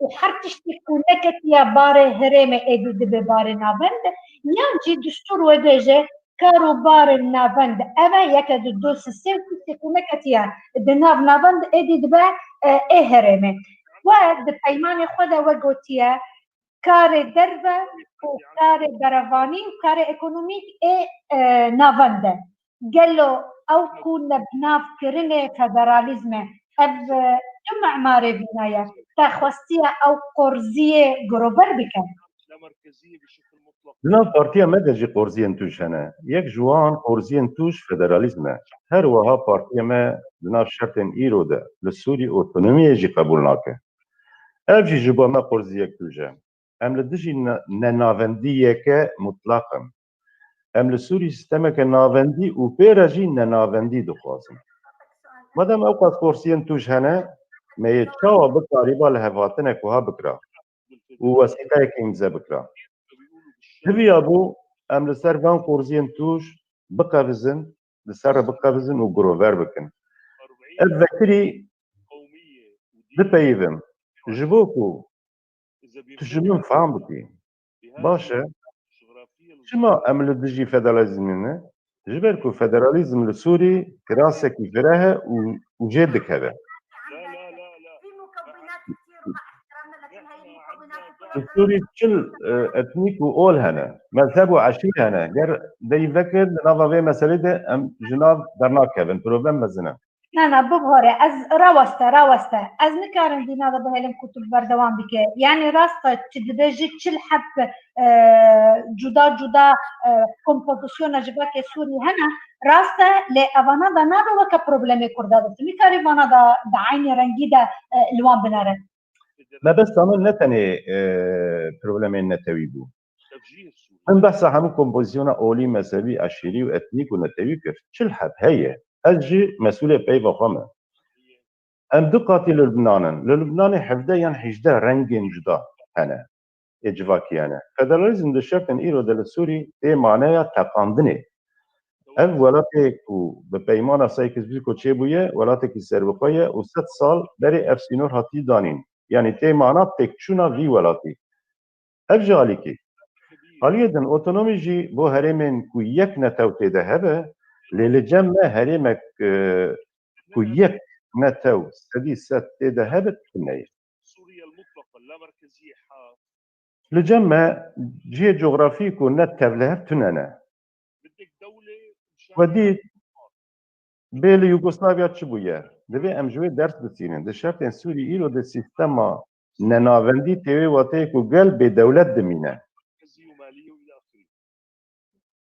û her tiştê ku neketiye barê herêmê êdî dibe barê navend, yan jî distûr wê bêje kar û barên navend ev e, yeke du, du sê û tiştê ku neketiye di nav navend êdî dibe, e, ê herêmê. We di peymanê xwe de we gotiye, karê derve û karê berevanî û karê ekonomîk ê, e, navend e. Gelo ew ku nebinavkirinê federalîzm e, ev, e, tu memarê vîna ye, te xwestiye ew qorziyê girover bike? Di nav partiya me de jî qorziyên tûj hene. Yek ji wan qorziyên tûj federalîzm e. Her wiha partiya me di nav şertên îro de li Sûrî otonomiyê jî qebûl nake. Ev jî ji bo me qorziyek tûj e. Em li dijî ne-, nenavendiyeke mutlaq in. Em li Sûrî sîstemeke navendî û pê re jî nenavendî dixwazin. Madem ew qas qorsiyên tûj hene, me yê çawa bikarîba lihevhatinek wiha bikira û wesîqeyekê îmze bikira? Diviyabû em li ser van qorsiyên tûj biqevizin, li ser re biqevizin û girover bikin. Ev vekirî dipeyivim. Ji bo ku tu ji min fam bikî. Baş e. Çima em li dijî federalîzmê ne? Ji ber ku federalîzm li Sûrî kirasekî fireh e û, û jê dikeve. Li Sûrî çil e, etnîk û ol hene, mezheb û eşîr hene. Ger deyî vekir, di nava vê meselê de em ji nav dernakevin. Problem mezin e. Na, na, bibhore, ez raweste, raweste. Ez nikarim vîna de bihêlim ku tu berdewam bike. Yani rast e, tu dibê jî çil heb e, cuda cuda e, kompozisyona civakê Sûrî hene. Rast e, lê evana de nabe weke problemê Kurda de. Tu nikarî vana de, de eynî rengî de e, li wan binere. Mebesta min ne tenê e, problemên netewî bû. Min behsa hemû kompozisyona olî, mezhebî, eşîrî û etnîk û netewî kir. Çil heb heye. Ez jî mesûlê peyva xwe me. Em du qatî li Lubnan in. Li Lubnanê hevdeh yan hejdeh rengên cuda hene. Ê civakî hene. Federalîzm di şertên îro de li Sûrî tê maneya teqandinê. Ev welatê ku bi peymana Sykes-Picot çêbûye, welatekî serbixwe ye û sed sal berê ev sînor hatiye danîn. Yanî tê mana têkçûna vî welatî. Ev ji alîkî. Aliyê din otonomî jî bo herêmên ku yek netew tê de hebe, lê li cem me herêmek e, ku yek netew sedî sed tê de hebe tune ye. Li cem me cihê cografî ku ne tevlihev tune ne. We dît bê li Yugoslavya çi bûye? Divê em ji wê ders bisînin. Di şertên Sûrî îro di sîstema nenavendî tê wê wateyê ku gel bêdewlet dimîne.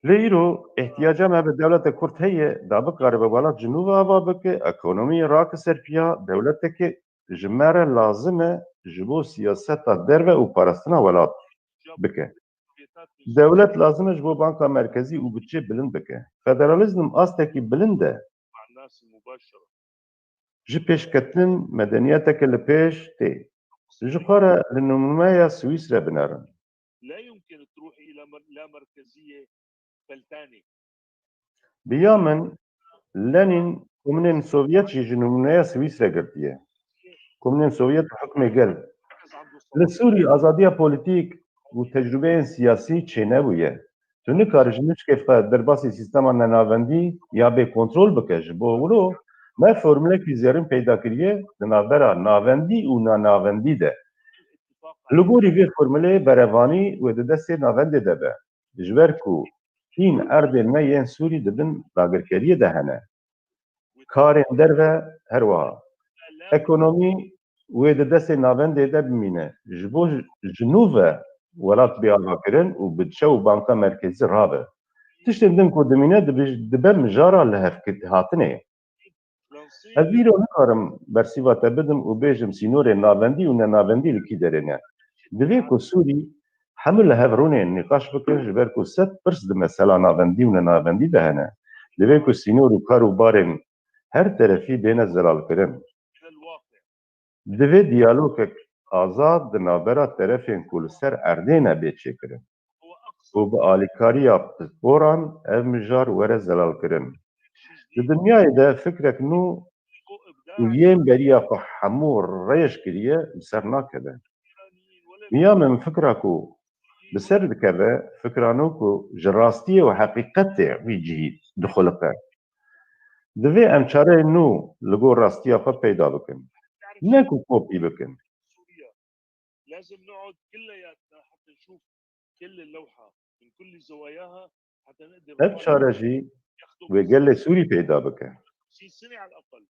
Lê îro ihtiyaca me bi dewlete Kurd heye, da bikaribe welat ji nû ve ava bike, ekonomiyê rake ser piya, dewleteke ji me re lazim e ji bo siyaseta derve û parastina welat bike. Dewlet lazim e ji bo Banka Merkezî û budçe bilind bike. Federalîzm astekî bilind e. Ji pêşketin medeniyeteke li pêş tê. Ji xwe re li nimûneya Swîsre binerin. لا يمكن تروح إلى مر-، لا مركزية فلتانة. Bi ya min, Lenin Komînên Sovyet jî ji nimûneya Swîsre girtiye. Komînên Sovyet û hikmê gel. Li Sûrî azadiya polîtîk û tecrûbeyên siyasî çênebûye. Tu nikarî ji nişkê xwe derbasî sîstema nenavendî ya bê kontrol bike. Ji bo wilo me formulekî zêrin peyda kiriye di navbera navendî û nenavendî de. Li gorî vê formuleyê berevanî wê di destê navendê de be. Ji ber ku hîn erdên me yên Sûrî di bin dagirkeriyê de hene. Karên derve her wiha. Ekonomî wê di destê navendê de bimîne. Ji bo ji nû ve welat bê avakirin û budçe û Banka Merkezî rabe. Tiştên din ku dimîne dibe, dibe mijara lihevhatinê. Ez îro nikarim bersîva te bidim û bêjim sînorên navendî û nenavendî li kî derê ne. Divê ku Sûrî hemû li hev rûnê nîqaş bikin, ji ber ku sed pirs di mesela navendî û nenavendî de hene. Divê ku sînor û kar û barên her terefî bêne zelalkirin. Divê diyalogek azad di navbera terefên ku li ser erdê ne bê çêkirin û bi alîkariya pisporan ev mijar were zelalkirin. Di dinyayê de fikrek nû û yên beriya xwe hemû rêj kiriye, bi ser nakeve. Viya min fikra ku bi ser dikeve, fikra nû ku ji rastiyê û heqîqetê vî cihî dixuliqe. Divê em çareyên nû li gor rastiya xwe peyda bikin. Ne ku kopî bikin. لازم نقعد كلياتنا حتى نشوف كل اللوحة من كل زواياها حتى نقدر Ev çare jî wê gelê Sûrî peyda bike. خمسين سنة على الأقل.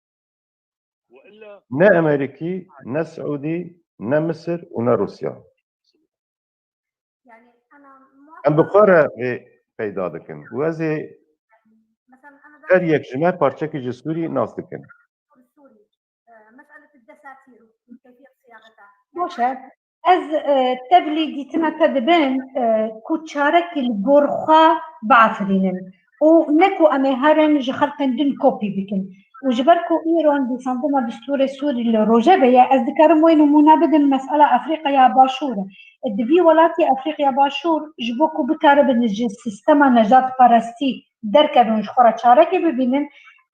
وإلا Ne Amerîkî, ne Siûdî, ne Misir û ne Rûsya. يعني أنا Em bi موافقة xwe re vê peyda dikin. Û ez ê مثلا أنا her داخل yek ji me parçekî ji Sûrî nas dikin. سوري. آه، مسألة الدساتير وكيفية صياغتها. Baş e. Ez e, tevlî dîtina te dibim e, ku çarekî li gor xwe biafirînin û ne ku em ê herin ji xelkên din kopî bikin. Û ji ber ku îro nivîsandina distûrê Sûrî li rojevê ye, ez dikarim wê nimûne bidim, mesela Efrîqya Başûr e. Di vî welatî Efrîqya Başûr ji bo ku bikaribin ji sîstema nejadperestî derkevin û ji xwe re çarekê bibînin,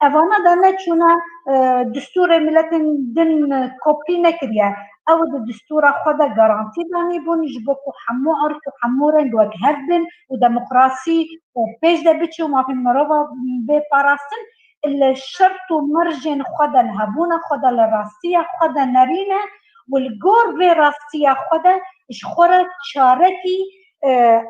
evana de neçûne e, distûrê miletên din e, kopî nekiriye. Ew di distûra xwe de garantî danîbûn ji bo ku hemû erk û hemû reng wek hev bin û demokrasî e, pêş de biçe û mafên mirova bê parastin. Li şert û mercên xwe de, li hebûna xwe de, li rastiya xwe de nerîne û li gor vê rastiya xwe de ji xwe re çarekî, e,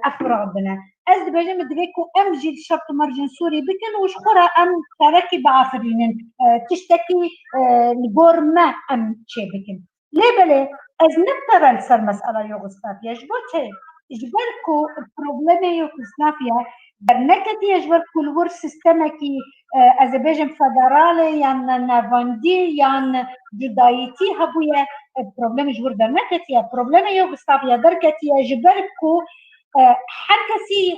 efirandine. Ez dibêjim, divê ku em jî li şert û mercên Sûrî bikin û ji xwe re em çarekî biafirînin, e, tiştekî, e, li gor me em çê bikin. Lê belê ez ne pere li ser mesela Yugoslavya. Ji bo çi? Ji ber ku problemê Yugoslavya derneketiye, ji ber ku li wir sistemekî, e, ez ê bêjim federalê yan navendî yan cudayîtî hebûye, e, problemê ji wir derneketiye. Problemê Yugoslavya derketiye ji ber ku, e, her kesî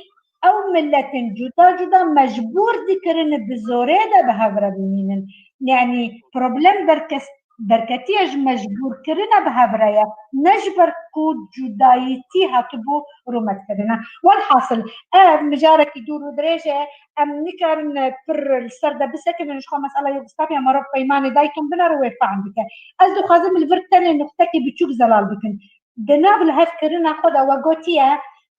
ew miletên cuda cuda mecbûr dikirin bi zorê de bi hev re bimînin. Yanî problem derkes-, derketiye ji mecbûrkirina bi hev re ye, ne ji ber ku cudayîtî hatibû rûmetkirine. Welhasil, ev mijarekî dûr û dirêj e, em nikarin pir li ser de bisekinin, ji xwe mesela Yugoslavya meriv peymanê Dayton binere wê fehm bike. Ez dixwazim li vir tenê nuqtekî biçûk zelal bikim. Di nav lihevkirina xwe de we gotiye,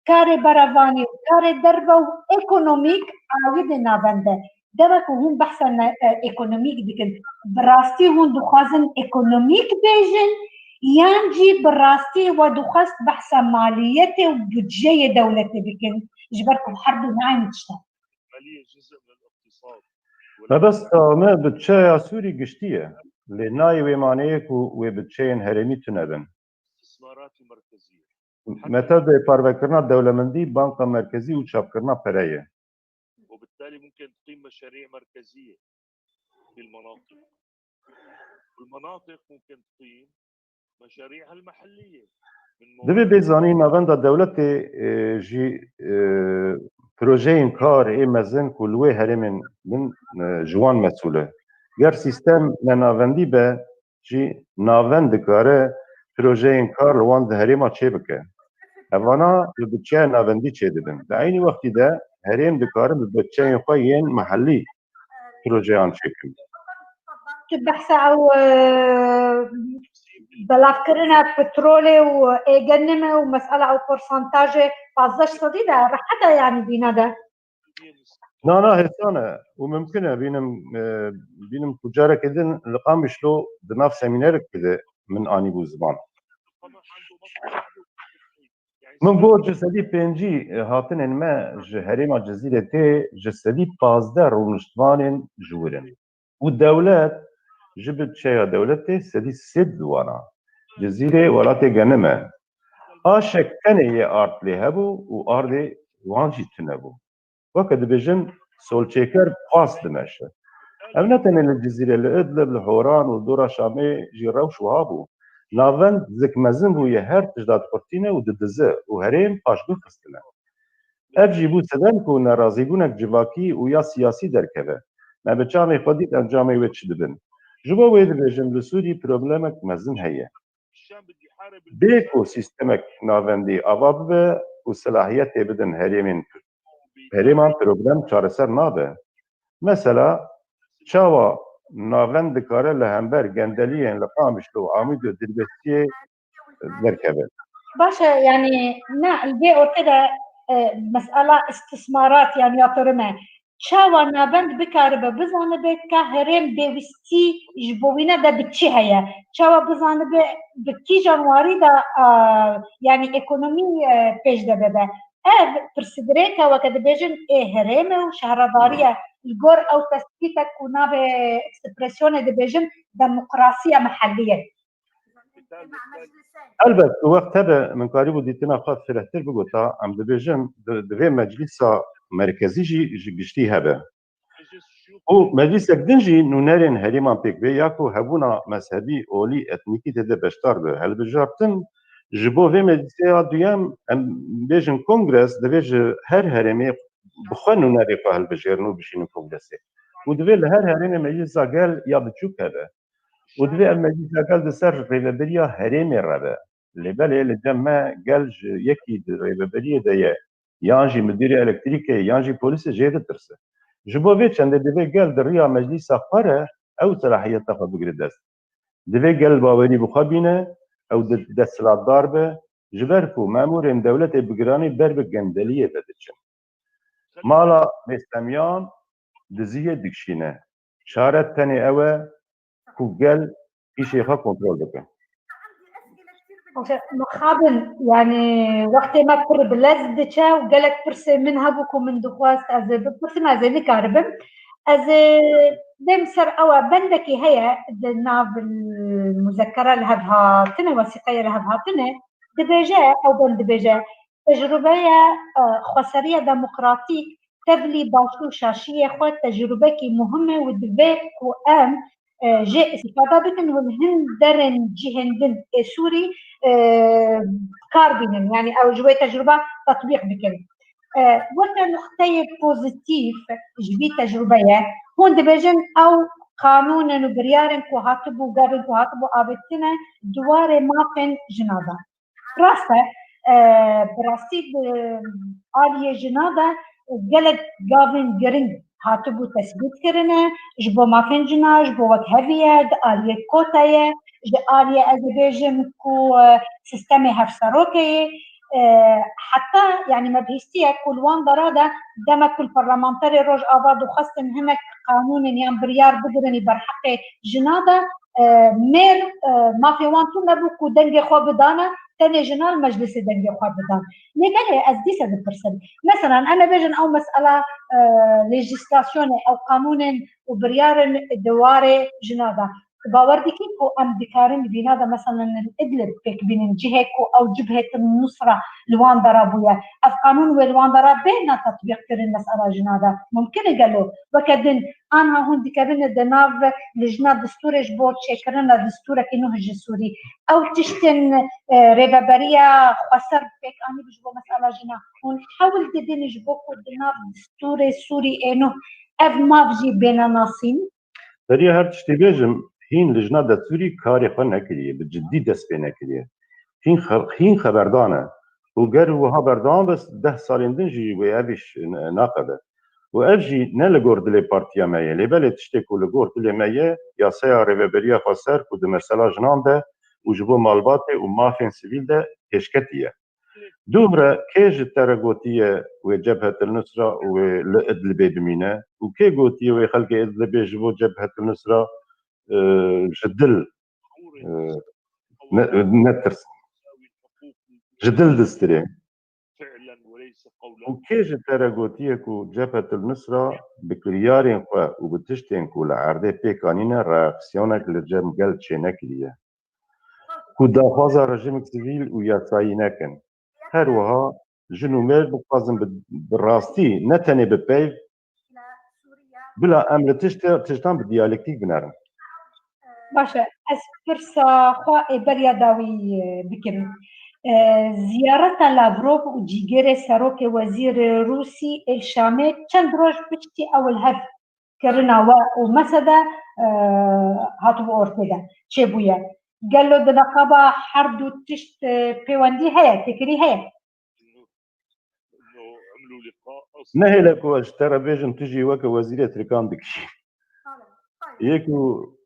karê berevanî û karê derve û ekonomîk aîdê navend e. Dema ku hûn behsa ne-, e, ekonomîk dikin, bi rastî hûn dixwazin ekonomîk bêjin, yan jî bi rastî we dixwest behsa maliyetê û budceyê dewletê bikin, ji ber ku her du ne eynî tişt e. Mebesta me budçeya Sûrî giştî ye. Lê nayê wê maneyê ku wê budçeyên herêmî tune bin. Metodê parvekirina dewlemendî, banka merkezî û çapkirina pere ye. وبالتالي ممكن تقيم مشاريع مركزية في المناطق. والمناطق ممكن تقيم مشاريعها المحلية. Divê bê zanîn navenda dewletê, e, jî, e, projeyên kar ê mezin ku li wê herêmên din, e, ji wan mesûl e. Ger sîstem ne navendî be, jî navend dikare projeyên kar li wan di herêma çêbike. Evana bi budçeya navendî çêdibin. Di eynî wextî de herêm dikarin bi budçeyên xwe yên mehellî projeyan çêkin. Tu behsa ew, e, belavkirina petrolê û êgenimê û mesela ew porsantajê pazdeh sedî de rehet e, yanî bîne de. Na, na, hêsan e û mimkun e bînim, e, bînim ku careke din li Qamişlo di nav semînerek de min anîbû ziman. Min got ji sedî pêncî hatinên me ji herêma Cizîrê tê, ji sedî pazdeh rûniştvanên ji wir in. Û dewlet ji budçeya dewletê sedî sê diwana. Cizîrê welatê genim e. Aşek tenê yê ard lê hebû û ardê wan jî tune bû. Weke dibêjin, solçêker bi xwast dimeşe. Ev ne tenê li Cizîrê, li Idlib, li Horan û dora Şamê jî rewş wiha bû. Navend zik mezin bûye, her tişt dadixurtîne û didize û herêm paşguh xistine. Ev jî bû sebeb ku nerazîbûnek civakî û ya siyasî derkeve. Me bi çavê xwe dît encamê wê çi dibin. Ji bo wê dibêjin, li Sûrî problemek mezin heye. Bê ku sîstemek navendî ava bibe û selahiyetê bidin herêmên, herêman, problem çareser nabe. Mesela çawa navend dikare li hember gendeliyên li Qamişlo û Amûd û Dirbêsiyê derkeve? Baş e, yanî ne, li vê ortê de, e, mesela istismarat yan yatırım e. Çawa navend bikaribe, bizanibe ka herêm pêwîstî ji bo wîne de bi çi heye? Çawa bizanibe bi kîjan warî de, a, yanî ekonomî, e, pêş de bibe? Ev pirsidirêk e, weke dibêjin ê herêmê û şehredarî ye. Li gor ew tespîtek ku navê ekspresyonê dibêjin demokrasiya mehellî ye. Elbet, ku wext hebe, min karîbû dîtina xwe firehtir bigota, em dibêjin, di, divê meclîsa merkezî jî ji giştî hebe. Û meclîsek din jî nûnerên herêman pêk bê, ya ku hebûna mezhebî, olî, etnîkî tê de beşdar be. Hilbijartin ji bo vê meclîsê ya duyem, em bêjin kongres, divê ji her herêmê bi xwe nûnerê xwe hilbijêrin û bişînin kongresê. Û divê li her herêmê meclîsa gel ya biçûk hebe. Û divê ev meclîsa gel di ser rêveberiya herêmê re be. Lê belê li cem me gel ji yekî di rêveberiyê de ye, yan jî midîrê elektrîkê, yan jî polîsê jê ditirse. Ji bo vê çendê divê gel di riya meclîsa xwe re ew selahiyeta xwe bigire dest. Divê gel bawerî bi xwe bîne, ew di desthilatdar be, ji ber ku memûrên dewletê bi giranî ber bi gendeliyê ve diçin. Mala mêstemiyan diziyê dikişîne. Çare tenê ew e ku gel îşê xwe kontrol bike. Mixabin, yani wextê me pir bi lez diçe û gelek pirsê min hebû ku min dixwest ez ê bipirsim, ez ê nikaribim. Ez ê bêm ser ew e, bendekî heye di nav muzekere li hev hatine, wesîqeyê li hev hatine, dibêje, ew bend dibêje, tecrûbeya, e, xweseriya demokratîk tevlî başû şaşiyê xwe tecrûbekî muhim e û divê ku em, e, jê îstîfade bikin û li hin derên cihên din ê Sûrî, e, kar bînin. Yani ew ji wê tecrûbe tetbîq bikin. E, weke nuqteyê pozîtîf ji vî tecrûbeyê, hûn dibêjin ew qanûnên û biryarên ku hatibû, gavên ku hatibû avêtine di warê mafên jina de. Rast e, e, bi rastî di aliyê jina de gelek gavên giring hatibû tesbît kirine, ji bo mafên jina, ji bo wekheviye, di aliyê kotayê, ji aliyê, ez dibêjim ku, e, sistemê hevserokeyê, e, heta, yani me bihîstiye ku li wan dera de demek ku li parlamenterê Rojava dixwestin hinek qanûnên yan biryar bigirin ber heqê jina de, e, mêr, e, mafê wan tune bû ku dengê xwe bidane, tenê jinan li meclisê dengê xwe bidan. Lê belê ez dîsa dipirsim. Meselan, em ê bêjin ew mesela, e, lejîslasyonê, ew qanûnên û biryarên di warê jina de. Bawer dikî ku em dikarin vîna de, meselan, li Idlib pêk bînin, cihê ku ew Cibhet Nusra li wan dera bûye. Ev qanûn wê li wan dera bêhna tetbîq kirin mesela jina de. Mumkin e gelo? Weke din, anha hûn dikevin di nav lijna distûrê ji bo çêkirina distûrekî nû ji Sûrî. Ew tiştên, e, rêveberiya xweser pêk anî ji bo mesela jina. Hûn hewl didin ji bo ku di nav distûrê Sûrî ê nû ev maf jî bêne nasîn? Beriya her tiştî bêjim, hîn lijna destûrî karê xwe nekiriye, bi cidî dest pê nekiriye. Hîn xe-, hîn xeberdan e. Û ger wiha berdewam be, deh salên din jî wê ev îş n-, naqede. Û ev jî ne li gor dilê partiya me ye, lê belê tiştê ku li gor dilê me ye, yasaya rêveberiya xweser ku di mesela jinan de û ji bo malbatê û mafên sivîl de pêşketî ye. Dûmre kê ji te re gotiye wê Cebhetil Nusra û wê li Idlibê bimîne? Û kê gotiye wê xelkê Idlibê ji bo Cebhetil Nusra, e, ji dil, e, ne-, netirsin? Ji dil distirê. Û kê ji te re gotiye ku Cebhetil Nusra bi kiryarên xwe û bi tiştên ku li erdê pêk anîne reaksiyonek li cem gel çênekiriye? Ku daxwaza rejîmek sivîl û yasayî nekin. Her wiha jin û mêr dixwazin bi, bi rastî, ne tenê bi peyv, bila em li tişte-, tiştan bi diyalektîk binerin. Baş e, ez pirsa xwe ê beriya dawî, e, bikim. E, ziyareta Lavrov û cîgêrê serokê wezîr Rûsî ê li Şamê çend roj piştî ew li hev kirina we û mesede, e, hatibû ortê de çêbûye. Gelo di neqaba her du tişt, e, pêwendî heye, têkilî heye? Nehêle ku ez ji te re bêjim, tu jî weke wezîrê Tirkan dikişî. Yê ku,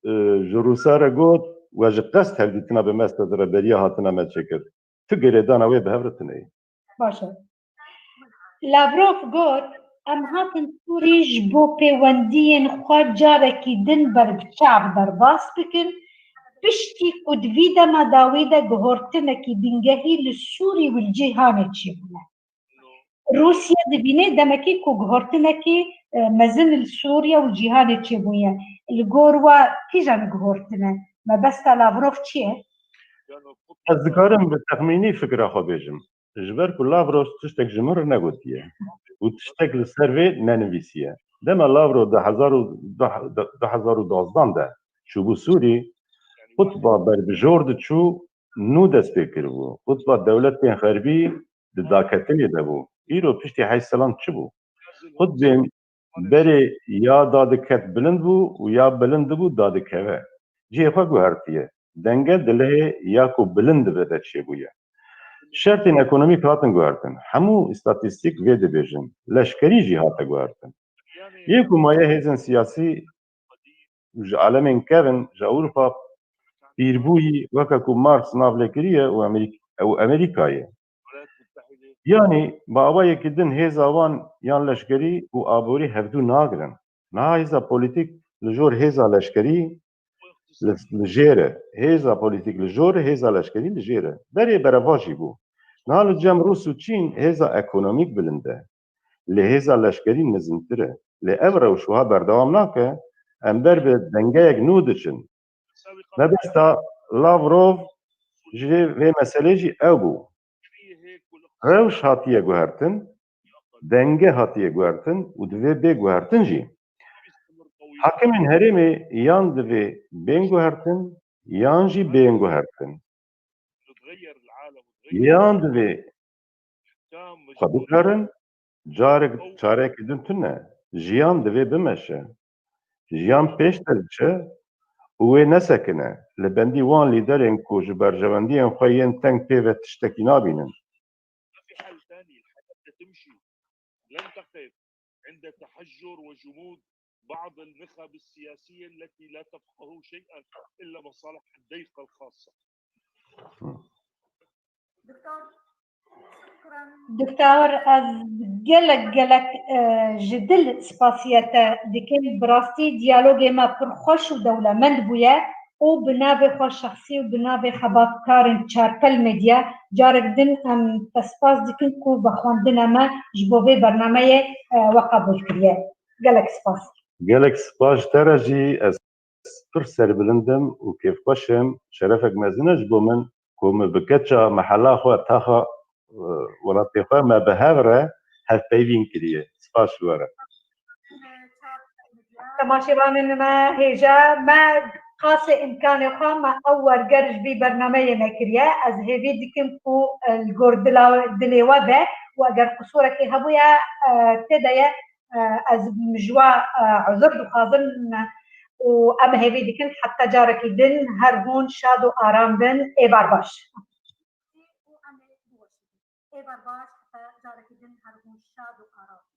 e, ji Rûsa re got, we ji qest hevdîtina bi me re beriya hatina me çêkir. Tu girêdana wê bi hev re tune ye. Baş e. Lavrov got, em hatin Sûrî ji bo pêwendiyên xwe carekî din ber bi çav derbas bikin, piştî ku di vî dema dawî de guhortinekî bingehî li Sûrî û li cîhanê çêbûye. Rûsya dibîne demekî ku guhortinekî, e, mezin li Sûriye û cîhanê çêbûye. Li gor we kîjan guhortin e? Mebesta Lavrov çi ye? Ez dikarim bi texmînî fikra xwe bêjim. Ji ber ku Lavrov tiştek ji min re negotiye û tiştek li ser vê nenivîsiye. Dema Lavrov di hezar û, du hezar û duwazdeh de çûbû Sûrî, qutba berbijor diçû nû dest pê kiribû. Qutba dewletên xerbî di daketinê de bû. Îro piştî heşt salan çi bû? Qutbên berê ya dadiket bilind bû û ya bilind dibû dadikeve. Cihê xwe guhertiye. Denge di lehê ya ku bilind dibe de çêbûye. Şertên ekonomîk hatin guhertin. Hemû îstatîstîk vê dibêjin. Leşkerî jî hate guhertin. Yê ku maye hêzên siyasî û ji alemên kevin, ji Ewropa pîrbûyî, weke ku Marx nav lê kiriye û Amerîk-, ew Amerîka ye. Yanî, bi awayekî din hêza wan yan leşkerî û aborî hevdû nagirin. Niha hêza polîtîk li jor hêza leşkerî li, li jêr e. Hêza polîtîk li jor e, hêza leşkerî li jêr e. Berê berevajî bû. Niha li cem Rûs û Çîn hêza ekonomîk bilind e. Lê hêza leşkerî nizintir e. Lê ev rewş wiha berdewam nake, em ber bi dengeyek nû diçin. Mebesta Lavrov ji vê meselê jî ew bû. Rewş hatiye guhertin, denge hatiye guhertin û divê bê guhertin jî. Hakimên herêmê yan divê bên guhertin, yan jî bên guhertin. Yan divê xwe biguherin, carek, çarekî din tune. Jiyan divê bimeşe. Jiyan pêş de diçe û wê nesekine. Li bendî wan lîderên ku ji berjewendiyên xwe yên teng pê ve tiştekî nabînin. ما في حل ثاني، الحياة تمشي، لن تقف عند تحجر وجمود بعض النخب السياسية التي لا تفقه شيئا إلا مصالحها الضيقة الخاصة. Doktor, ez gelek gelek e, ji dil spasiye te dikim. Bi rastî diyalogê me pir xweş û dewlemend bûye û bi navê xwe şexsî û bi navê xebatkarên Çarpel Medya carek din em te spas dikin ku vexwendina me ji bo vê bernameyê e, we qebûl kiriye. Gelek spas. Gelek spas ji te re jî. Ez pir serbilind im û kêfxweş im. Şerefek mezin e ji bo min ku min bi keça mehela xwe, taxa, e, welatê xwe me bi hev re hevpeyvîn kiriye. Spas ji we re. Temaşevanên me hêja me qasê îmkanê xwe me ew werger ji vî bernameyê me kiriye. Ez hêvî dikim ku e, li gor dila, dilê we be û eger qisûrekê hebûye e, tê de ye e, ez ji we e, uzir dixwazim û em hêvî dikin heta carekî din her hûn şad û aram bin. Êvar baş. Êvar baş, heta carekî din her hûn şad û aram bin.